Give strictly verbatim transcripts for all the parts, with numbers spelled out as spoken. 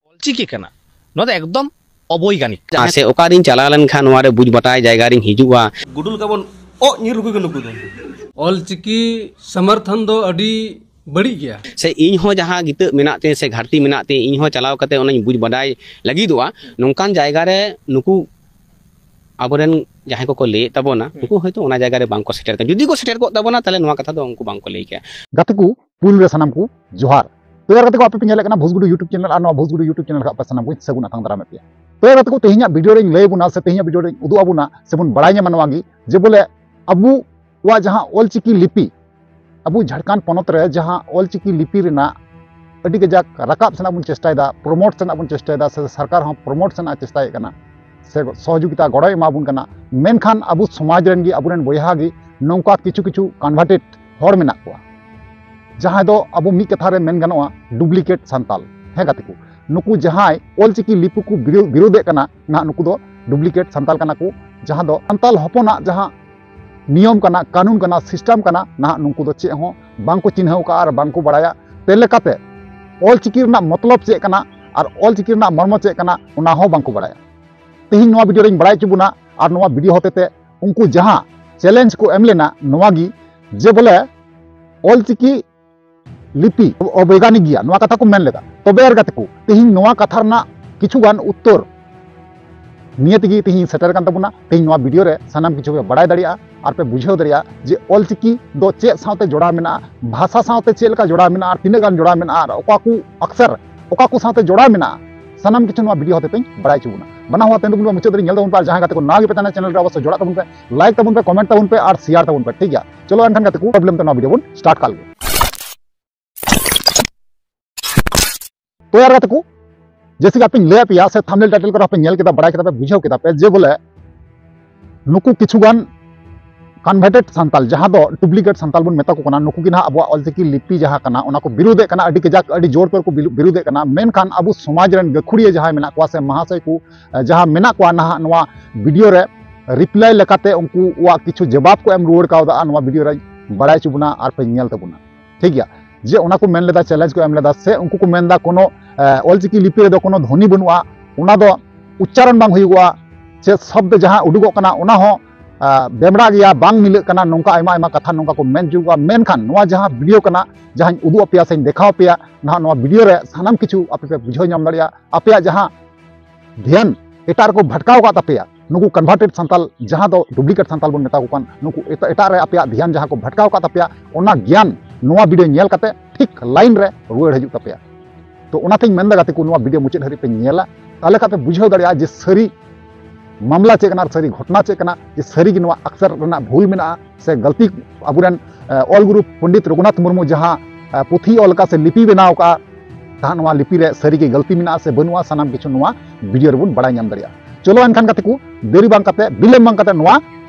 ᱚᱞᱪᱤᱠᱤ ᱠᱟᱱᱟ, ᱱᱚᱣᱟ ᱫᱚ ᱮᱠᱫᱚᱢ ᱚᱵᱳᱭᱜᱟᱱᱤᱠ᱾ ᱥᱮ ᱚᱠᱟᱨᱤᱧ ᱪᱟᱞᱟᱣ ᱞᱮᱱᱠᱷᱟᱱ ᱱᱚᱣᱟ ᱨᱮ ᱵᱩᱡᱽ ᱵᱟᱰᱟᱭ ᱡᱟᱭᱜᱟ ᱨᱤᱧ ᱦᱤᱡᱩᱜᱼᱟ᱾ ᱜᱩᱰᱩ ᱞᱮᱠᱟ ᱵᱚᱱ ᱚᱜ ᱧᱤᱨ ᱠᱚᱜᱮ ᱱᱩᱠᱩ ᱫᱚ᱾ ᱚᱞᱪᱤᱠᱤ ᱥᱚᱢᱚᱨᱛᱷᱚᱱ ᱫᱚ ᱟᱹᱰᱤ ᱵᱟᱹᱲᱤᱡ ᱜᱮᱭᱟ᱾ ᱥᱮ ᱤᱧ ᱦᱚᱸ ᱡᱟᱦᱟᱸ ᱜᱤᱛᱟᱹᱜ ᱢᱮᱱᱟᱜ ᱛᱤᱧ ᱥᱮ ᱜᱷᱟᱴᱛᱤ ᱢᱮᱱᱟᱜ ᱛᱤᱧ, ᱤᱧ ᱦᱚᱸ ᱪᱟᱞᱟᱣ ᱠᱟᱛᱮ ᱚᱱᱟᱧ ᱵᱩᱡᱽ ᱵᱟᱰᱟᱭ ᱞᱟᱹᱜᱤᱫᱚᱜᱼᱟ᱾ ᱱᱚᱝᱠᱟᱱ ᱡᱟᱭᱜᱟ ᱨᱮ ᱱᱩᱠᱩ ᱟᱵᱚᱨᱮᱱ ᱡᱟᱦᱟᱸᱭ ᱠᱚᱠᱚ ᱞᱟᱹᱭᱮᱫ ᱛᱟᱵᱚᱱᱟ, ᱩᱱᱠᱩ ᱦᱚᱭᱛᱳ ᱚᱱᱟ ᱡᱟᱭᱜᱟ ᱨᱮ ᱵᱟᱝᱠᱚ ᱥᱮᱴᱮᱨ ᱠᱟᱱᱟ᱾ ᱡᱩᱫᱤ ᱠᱚ ᱥᱮᱴᱮᱨ ᱠᱚᱜ ᱛᱟᱵᱚᱱᱟ, ᱛᱟᱦᱚᱞᱮ ᱱᱚᱣᱟ ᱠᱟᱛᱷᱟ ᱫᱚ ᱩᱱᱠᱩ ᱵᱟᱝᱠᱚ ᱞᱟᱹᱭ ᱠᱮᱭᱟ᱾ ᱜᱟᱛᱮ ᱠᱚ, ᱯᱩᱭᱞᱩ ᱨᱮ ᱥᱟᱱᱟᱢ ᱠᱚ ᱡᱚᱦᱟᱨ᱾ ᱛᱚ ᱭᱟᱨ ᱜᱟᱛᱮ ᱠᱚ, ᱟᱯᱮ ᱯᱮ ᱧᱮᱞᱮᱫ ᱠᱟᱱᱟ ᱵᱷᱳᱡᱽᱜᱩᱰᱩ YouTube channel, ᱟᱨ ᱱᱚᱣᱟ ᱵᱷᱳᱡᱽᱜᱩᱰᱩ YouTube channel ᱨᱮ ᱟᱯᱮ ᱥᱟᱱᱟᱢ ᱠᱚᱧ ᱥᱟᱹᱜᱩᱱ ᱟᱛᱟᱝ ᱫᱟᱨᱟᱢᱮᱫ ᱯᱮᱭᱟ᱾ ᱛᱚ ᱭᱟᱨ ᱜᱟᱛᱮ ᱠᱚ, ᱛᱮᱦᱮᱧᱟᱜ video ᱨᱮᱧ ᱞᱟᱹᱭ ᱟᱵᱚᱱᱟ ᱥᱮ ᱛᱮᱦᱮᱧᱟᱜ video ᱨᱮᱧ ᱩᱫᱩᱜ ᱟᱵᱚᱱᱟ ᱥᱮᱵᱚᱱ ᱵᱟᱲᱟᱭ ᱧᱟᱢᱟ ᱱᱚᱣᱟ ᱜᱮ, ᱡᱮ ᱵᱚᱞᱮ ᱟᱵᱚᱣᱟᱜ ᱡᱟᱦᱟᱸ ᱚᱞᱪᱤᱠᱤ ᱞᱤᱯᱤ, ᱟᱵᱚ ᱡᱷᱟᱲᱠᱷᱚᱸᱰ ᱯᱚᱱᱚᱛ ᱨᱮ ᱡᱟᱦᱟᱸ ᱚᱞᱪᱤᱠᱤ ᱞᱤᱯᱤ ᱨᱮᱱᱟᱜ ᱟᱹᱰᱤ ᱠᱟᱡᱟᱠ ᱨᱟᱠᱟᱵ ᱥᱮᱱᱟᱜ ᱵᱚᱱ ᱪᱮᱥᱴᱟᱭᱮᱫᱟ, promote ᱥᱮᱱᱟᱜ ᱵᱚᱱ ᱪᱮᱥᱴᱟᱭᱮᱫᱟ, ᱥᱮ ᱥᱚᱨᱠᱟᱨ ᱦᱚᱸ promote ᱥᱮᱱᱟᱜ ᱮ ᱪᱮᱥᱴᱟᱭᱮᱫ ᱠᱟᱱᱟ, ᱥᱮ ᱥᱚᱦᱚᱡᱳᱜᱤᱛᱟ ᱜᱚᱲᱚᱭ ᱮᱢᱟ ᱵᱚᱱ ᱠᱟᱱᱟ᱾ ᱢᱮᱱᱠᱷᱟᱱ ᱟᱵᱚ ᱥᱚᱢᱟᱡᱽ ᱨᱮᱱ ᱜᱮ, ᱟᱵᱚᱨᱮᱱ ᱵᱚᱭᱦᱟ ᱜᱮ ᱱᱚᱝᱠᱟ ᱠᱤᱪᱷᱩ ᱠᱤᱪᱷᱩ converted ᱦᱚᱲ ᱢᱮᱱᱟᱜ ᱠᱚᱣᱟ, ᱡᱟᱦᱟᱸᱭ ᱫᱚ ᱟᱵᱚ ᱢᱤᱫ ᱠᱟᱛᱷᱟ ᱨᱮ ᱢᱮᱱ ᱜᱟᱱᱚᱜᱼᱟ duplicate ᱥᱟᱱᱛᱟᱞ᱾ ᱦᱮᱸ ᱜᱟᱛᱮ ᱠᱚ, ᱱᱩᱠᱩ ᱡᱟᱦᱟᱸᱭ ᱚᱞᱪᱤᱠᱤ ᱞᱤᱯᱤ ᱠᱚ ᱵᱤᱨᱳ-, ᱵᱤᱨᱳᱫᱮᱫ ᱠᱟᱱᱟ, ᱱᱟᱦᱟᱜ ᱱᱩᱠᱩ ᱫᱚ duplicate ᱥᱟᱱᱛᱟᱞ ᱠᱟᱱᱟ ᱠᱚ, ᱡᱟᱦᱟᱸ ᱫᱚ ᱥᱟᱱᱛᱟᱞ ᱦᱚᱯᱚᱱᱟᱜ ᱡᱟᱦᱟᱸ ᱱᱤᱭᱚᱢ ᱠᱟᱱᱟ, ᱠᱟᱹᱱᱩᱱ ᱠᱟᱱᱟ, system ᱠᱟᱱᱟ, ᱱᱟᱦᱟᱜ ᱱᱩᱠᱩ ᱫᱚ ᱪᱮᱫ ᱦᱚᱸ ᱵᱟᱝᱠᱚ ᱪᱤᱱᱦᱟᱹᱣ ᱠᱟᱜᱼᱟ ᱟᱨ ᱵᱟᱝᱠᱚ ᱵᱟᱲᱟᱭᱟ᱾ ᱛᱮ ᱞᱮᱠᱟᱛᱮ ᱚᱞᱪᱤᱠᱤ ᱨᱮᱱᱟᱜ ᱢᱚᱛᱞᱚᱵ ᱪᱮᱫ ᱠᱟᱱᱟ ᱟᱨ ᱚᱞᱪᱤᱠᱤ ᱨᱮᱱᱟᱜ ᱢᱚᱨᱢᱚ ᱪᱮᱫ ᱠᱟᱱᱟ, ᱚᱱᱟ ᱦᱚᱸ ᱵᱟᱝᱠᱚ ᱵᱟᱲᱟᱭᱟ᱾ ᱛᱮᱦᱮᱧ ᱱᱚᱣᱟ video ᱨᱮᱧ ᱵᱟᱲᱟᱭ ᱦᱚᱪᱚ ᱵᱚᱱᱟ ᱟᱨ ᱱᱚᱣᱟ video ᱦᱚᱛᱮᱛᱮ ᱩᱱᱠᱩ ᱡᱟᱦᱟᱸ challenge ᱠᱚ ᱮᱢ ᱞᱮᱱᱟ, ᱱᱚᱣᱟ ᱜᱮ ᱡᱮ ᱵᱚᱞᱮ ᱚᱞᱪᱤᱠᱤ ᱞᱤᱯᱤ ᱚᱵᱳᱭᱜᱟᱱᱤᱠ ᱜᱮᱭᱟ, ᱱᱚᱣᱟ ᱠᱟᱛᱷᱟ ᱠᱚ ᱢᱮᱱ ᱞᱮᱫᱟ᱾ ᱛᱚᱵᱮ ᱟᱨ ᱜᱟᱛᱮ ᱠᱚ, ᱛᱮᱦᱮᱧ ᱱᱚᱣᱟ ᱠᱟᱛᱷᱟ ᱨᱮᱱᱟᱜ ᱠᱤᱪᱷᱩ ᱜᱟᱱ ᱩᱛᱛᱚᱨ ᱱᱤᱭᱟᱹ ᱛᱮᱜᱮ ᱛᱮᱦᱮᱧ ᱥᱮᱴᱮᱨ ᱠᱟᱱ ᱛᱟᱵᱚᱱᱟ᱾ ᱛᱮᱦᱮᱧ ᱱᱚᱣᱟ video ᱨᱮ ᱥᱟᱱᱟᱢ ᱠᱤᱪᱷᱩ ᱯᱮ ᱵᱟᱲᱟᱭ ᱫᱟᱲᱮᱭᱟᱜᱼᱟ ᱟᱨ ᱯᱮ ᱵᱩᱡᱷᱟᱹᱣ ᱫᱟᱲᱮᱭᱟᱜᱼᱟ ᱡᱮ ᱚᱞᱪᱤᱠᱤ ᱫᱚ ᱪᱮᱫ ᱥᱟᱶᱛᱮ ᱡᱚᱲᱟᱣ ᱢᱮᱱᱟᱜᱼᱟ, ᱵᱷᱟᱥᱟ ᱥᱟᱶᱛᱮ ᱪᱮᱫ ᱞᱮᱠᱟ ᱡᱚᱲᱟᱣ ᱢᱮᱱᱟᱜᱼᱟ ᱟᱨ ᱛᱤᱱᱟᱹᱜ ᱜᱟᱱ ᱡᱚᱲᱟᱣ ᱢᱮᱱᱟᱜᱼᱟ ᱟᱨ ᱚᱠᱟ ᱠᱚ ᱚᱠᱥᱚᱨ ᱚᱠᱟ ᱠᱚ ᱥᱟᱶᱛᱮ ᱡᱚᱲᱟᱣ ᱢᱮᱱᱟᱜᱼᱟ, ᱥᱟᱱᱟᱢ ᱠᱤᱪᱷᱩ ᱱᱚᱣᱟ video ᱦᱚᱛᱮᱛᱮᱧ ᱵᱟᱲᱟᱭ ᱦᱚᱪᱚ ᱵᱚᱱᱟ᱾ ᱵᱟᱱᱟ ᱦᱚᱲ ᱛᱮᱱᱫᱩ ᱵᱚᱱ ᱢᱩᱪᱟᱹᱫ ᱨᱮ ᱧᱮᱞ ᱛᱟᱵᱚᱱ ᱯᱮ, ᱟᱨ ᱡᱟᱦᱟᱸᱭ ᱜᱟᱛᱮ ᱠᱚ ᱱᱟᱣᱟ ᱜᱮᱯᱮ ᱛᱟᱦᱮᱱᱟ channel ᱨᱮ, ᱚᱵᱚᱥᱥᱳᱭ ᱡᱚᱲᱟᱜ ᱛᱟᱵᱚᱱ ᱯᱮ, like ᱛᱟᱵᱚᱱ ᱯᱮ, comment ᱛᱟᱵᱚᱱ ᱯᱮ ᱟᱨ share ᱛᱟᱵᱚᱱ ᱯᱮ, ᱴᱷᱤᱠ ᱜᱮᱭᱟ? ᱪᱚᱞᱚ ᱮᱱᱠᱷᱟᱱ ᱜᱟᱛᱮ ᱠᱚ, problem ᱛᱮ ᱱᱚᱣᱟ video ᱵᱚᱱ start ᱠᱟᱜ ᱞᱮᱜᱮ᱾ ᱛᱚ ᱭᱟᱨ ᱜᱟᱛᱮ ᱠᱚ, ᱡᱮᱭᱥᱮ ᱠᱤ ᱟᱯᱮᱧ ᱞᱟᱹᱭ ᱟᱯᱮᱭᱟ ᱥᱮ thumbnail title ᱠᱚᱨᱮ ᱟᱯᱮ ᱧᱮᱞ ᱠᱮᱫᱟ, ᱵᱟᱲᱟᱭ ᱠᱮᱫᱟ ᱯᱮ, ᱵᱩᱡᱷᱟᱹᱣ ᱠᱮᱫᱟ ᱯᱮ ᱡᱮ ᱵᱚᱞᱮ ᱱᱩᱠᱩ ᱠᱤᱪᱷᱩ ᱜᱟᱱ converted ᱥᱟᱱᱛᱟᱞ, ᱡᱟᱦᱟᱸ ᱫᱚ duplicate ᱥᱟᱱᱛᱟᱞ ᱵᱚᱱ ᱢᱮᱛᱟ ᱠᱚ ᱠᱟᱱᱟ, ᱱᱩᱠᱩ ᱜᱮ ᱱᱟᱦᱟᱜ ᱟᱵᱚᱣᱟᱜ ᱚᱞᱪᱤᱠᱤ ᱞᱤᱯᱤ ᱡᱟᱦᱟᱸ ᱠᱟᱱᱟ, ᱚᱱᱟ ᱠᱚ ᱵᱤᱨᱳᱫᱮᱫ ᱠᱟᱱᱟ, ᱟᱹᱰᱤ ᱠᱟᱡᱟᱠ, ᱟᱹᱰᱤ ᱡᱳᱨ ᱛᱮ ᱠᱚ ᱵᱤᱞᱩ-, ᱵᱤᱨᱳᱫᱮᱫ ᱠᱟᱱᱟ᱾ ᱢᱮᱱᱠᱷᱟᱱ ᱟᱵᱚ ᱥᱚᱢᱟᱡᱽ ᱨᱮᱱ ᱜᱟᱹᱠᱷᱩᱲᱤᱭᱟᱹ ᱡᱟᱦᱟᱸᱭ ᱢᱮᱱᱟᱜ ᱠᱚᱣᱟ ᱥᱮ ᱢᱟᱦᱟᱥᱚᱭ ᱠᱚ, ᱮ, ᱡᱟᱦᱟᱸ ᱢᱮᱱᱟᱜ ᱠᱚᱣᱟ ᱱᱟᱦᱟᱜ ᱱᱚᱣᱟ video ᱨᱮ reply ᱞᱮᱠᱟᱛᱮ ᱩᱱᱠᱩᱣᱟᱜ ᱠᱤᱪᱷᱩ ᱡᱚᱵᱟᱵ ᱠᱚ ᱮᱢ ᱨᱩᱣᱟᱹᱲ ᱠᱟᱣᱫᱟ, ᱱᱚᱣᱟ video ᱨᱮ ᱵᱟᱲᱟᱭ ᱦᱚᱪᱚ ᱵᱚᱱᱟ ᱟᱨ ᱯᱮ ᱧᱮᱞ ᱛᱟᱵᱚᱱᱟ, ᱴᱷᱤᱠ ᱜᱮᱭᱟ? ᱡᱮ ᱚᱱᱟ ᱠᱚ ᱢᱮᱱ ᱞᱮᱫᱟ, ᱪᱮᱞᱮᱧᱡᱽ ᱠᱚ ᱮᱢ ᱞᱮᱫᱟ, ᱥᱮ ᱩᱱᱠᱩ ᱠᱚ ᱢᱮᱱᱫᱟ ᱠᱳᱱᱳ, ᱮ, ᱚᱞᱪᱤᱠᱤ ᱞᱤᱯᱤ ᱨᱮᱫᱚ ᱠᱳᱱᱳ ᱫᱷᱚᱱᱤ ᱵᱟᱹᱱᱩᱜᱼᱟ, ᱚᱱᱟ ᱫᱚ ᱩᱪᱪᱟᱨᱚᱱ ᱵᱟᱝ ᱦᱩᱭᱩᱜᱚᱜᱼᱟ, ᱥᱮ ᱥᱚᱵᱫ ᱡᱟᱦᱟᱸ ᱩᱰᱩᱠᱚᱜ ᱠᱟᱱᱟ ᱚᱱᱟ ᱦᱚᱸ, ᱮ, ᱵᱮᱢᱲᱟ ᱜᱮᱭᱟ, ᱵᱟᱝ ᱢᱤᱞᱟᱹᱜ ᱠᱟᱱᱟ, ᱱᱚᱝᱠᱟ ᱟᱭᱢᱟ ᱟᱭᱢᱟ ᱠᱟᱛᱷᱟ ᱱᱚᱝᱠᱟ ᱠᱚ ᱢᱮᱱ ᱦᱚᱪᱚ ᱠᱚᱣᱟ᱾ ᱢᱮᱱᱠᱷᱟᱱ ᱱᱚᱣᱟ ᱡᱟᱦᱟᱸ ᱵᱷᱤᱰᱤᱭᱳ ᱠᱟᱱᱟ, ᱡᱟᱦᱟᱸᱧ ᱩᱫᱩᱜ ᱟᱯᱮᱭᱟ ᱥᱮᱧ ᱫᱮᱠᱷᱟᱣ ᱟᱯᱮᱭᱟ ᱱᱟᱦᱟᱜ, ᱱᱚᱣᱟ ᱵᱷᱤᱰᱤᱭᱳ ᱨᱮ ᱥᱟᱱᱟᱢ ᱠᱤᱪᱷᱩ ᱟᱯᱮ ᱯᱮ ᱵᱩᱡᱷᱟᱹᱣ ᱧᱟᱢ ᱫᱟᱲᱮᱭᱟᱜᱼᱟ᱾ ᱟᱯᱮᱭᱟᱜ ᱡᱟᱦᱟᱸ ᱫᱷᱮᱭᱟᱱ ᱮᱴᱟᱜ ᱨᱮᱠᱚ ᱵᱷᱟᱴᱠᱟᱣ ᱟᱠᱟᱫ ᱛᱟᱯᱮᱭᱟ, ᱱᱩᱠᱩ ᱠᱚᱱᱵᱷᱟᱨᱴᱮᱰ ᱥᱟᱱᱛᱟᱞ, ᱡᱟᱦᱟᱸ ᱫᱚ ᱰᱩᱯᱞᱤᱠᱮᱴ ᱥᱟᱱᱛᱟᱞ ᱵᱚᱱ ᱢᱮᱛᱟ ᱠᱚ ᱠᱟᱱ, ᱱᱩᱠᱩ ᱮᱴᱟᱜ, ᱮᱴᱟᱜ ᱨᱮ ᱟᱯᱮᱭᱟᱜ ᱫᱷᱮᱭᱟᱱ ᱡᱟᱦᱟᱸ ᱠᱚ ᱵᱷᱟᱴᱠᱟᱣ ᱟᱠᱟᱫ ᱛᱟᱯᱮᱭᱟ, ᱚᱱᱟ ᱜᱮᱭᱟᱱ ᱱᱚᱣᱟ ᱵᱷᱤᱰᱤᱭᱳ ᱧᱮᱞ ᱠᱟᱛᱮ ᱴᱷᱤᱠ ᱞᱟᱭᱤᱱ ᱨᱮ ᱨᱩᱣᱟᱹᱲ ᱦᱤᱡᱩᱜ ᱛᱟᱯᱮᱭᱟ᱾ ᱛᱚ ᱚᱱᱟᱛᱤᱧ ᱢᱮᱱᱫᱟ ᱜᱟᱛᱮ ᱠᱚ, ᱱᱚᱣᱟ ᱵᱷᱤᱰᱤᱭᱳ ᱢᱩᱪᱟᱹᱫ ᱦᱟᱹᱨᱤᱡ ᱯᱮ ᱧᱮᱞᱟ, ᱛᱟᱦᱚᱞᱮ ᱠᱷᱟᱱ ᱯᱮ ᱵᱩᱡᱷᱟᱹᱣ ᱫᱟᱲᱮᱭᱟᱜᱼᱟ ᱡᱮ ᱥᱟᱹᱨᱤ ᱢᱟᱢᱞᱟ ᱪᱮᱫ ᱠᱟᱱᱟ ᱟᱨ ᱥᱟᱹᱨᱤ ᱜᱷᱚᱴᱚᱱᱟ ᱪᱮᱫ ᱠᱟᱱᱟ, ᱡᱮ ᱥᱟᱹᱨᱤ ᱜᱮ ᱱᱚᱣᱟ ᱟᱠᱥᱟᱨ ᱨᱮᱱᱟᱜ ᱵᱷᱩᱞ ᱢᱮᱱᱟᱜᱼᱟ ᱥᱮ ᱜᱟᱹᱞᱛᱤ᱾ ᱟᱵᱚᱨᱮᱱ, ᱮ, ᱚᱞ ᱜᱩᱨᱩ ᱯᱚᱱᱰᱤᱛ ᱨᱚᱜᱷᱩᱱᱟᱛᱷ ᱢᱩᱨᱢᱩ ᱡᱟᱦᱟᱸ, ᱮ, ᱯᱩᱛᱷᱤ ᱚᱞ ᱟᱠᱟᱫ ᱥᱮ ᱞᱤᱯᱤ ᱵᱮᱱᱟᱣ ᱟᱠᱟᱫᱼᱟ, ᱛᱟᱦᱮᱸᱫ ᱱᱚᱣᱟ ᱞᱤᱯᱤ ᱨᱮ ᱥᱟᱹᱨᱤ ᱜᱮ ᱜᱟᱹᱞᱛᱤ ᱢᱮᱱᱟᱜᱼᱟ ᱥᱮ ᱵᱟᱹᱱᱩᱜᱼᱟ, ᱥᱟᱱᱟᱢ ᱠᱤᱪᱷᱩ ᱱᱚᱣᱟ ᱵᱷᱤᱰᱤᱭᱳ ᱨᱮᱵᱚᱱ ᱵᱟᱲᱟᱭ ᱧᱟᱢ ᱫᱟᱲᱮᱭᱟᱜᱼᱟ᱾ ᱪᱚᱞᱚ ᱮᱱᱠᱷᱟᱱ ᱜᱟᱛᱮ ᱠᱚ, ᱫᱮᱨᱤ ᱵᱟᱝ ᱠᱟᱛᱮ, ᱵᱤᱞᱚᱢ ᱵᱟᱝ ᱠᱟᱛᱮ ᱱᱚᱣᱟ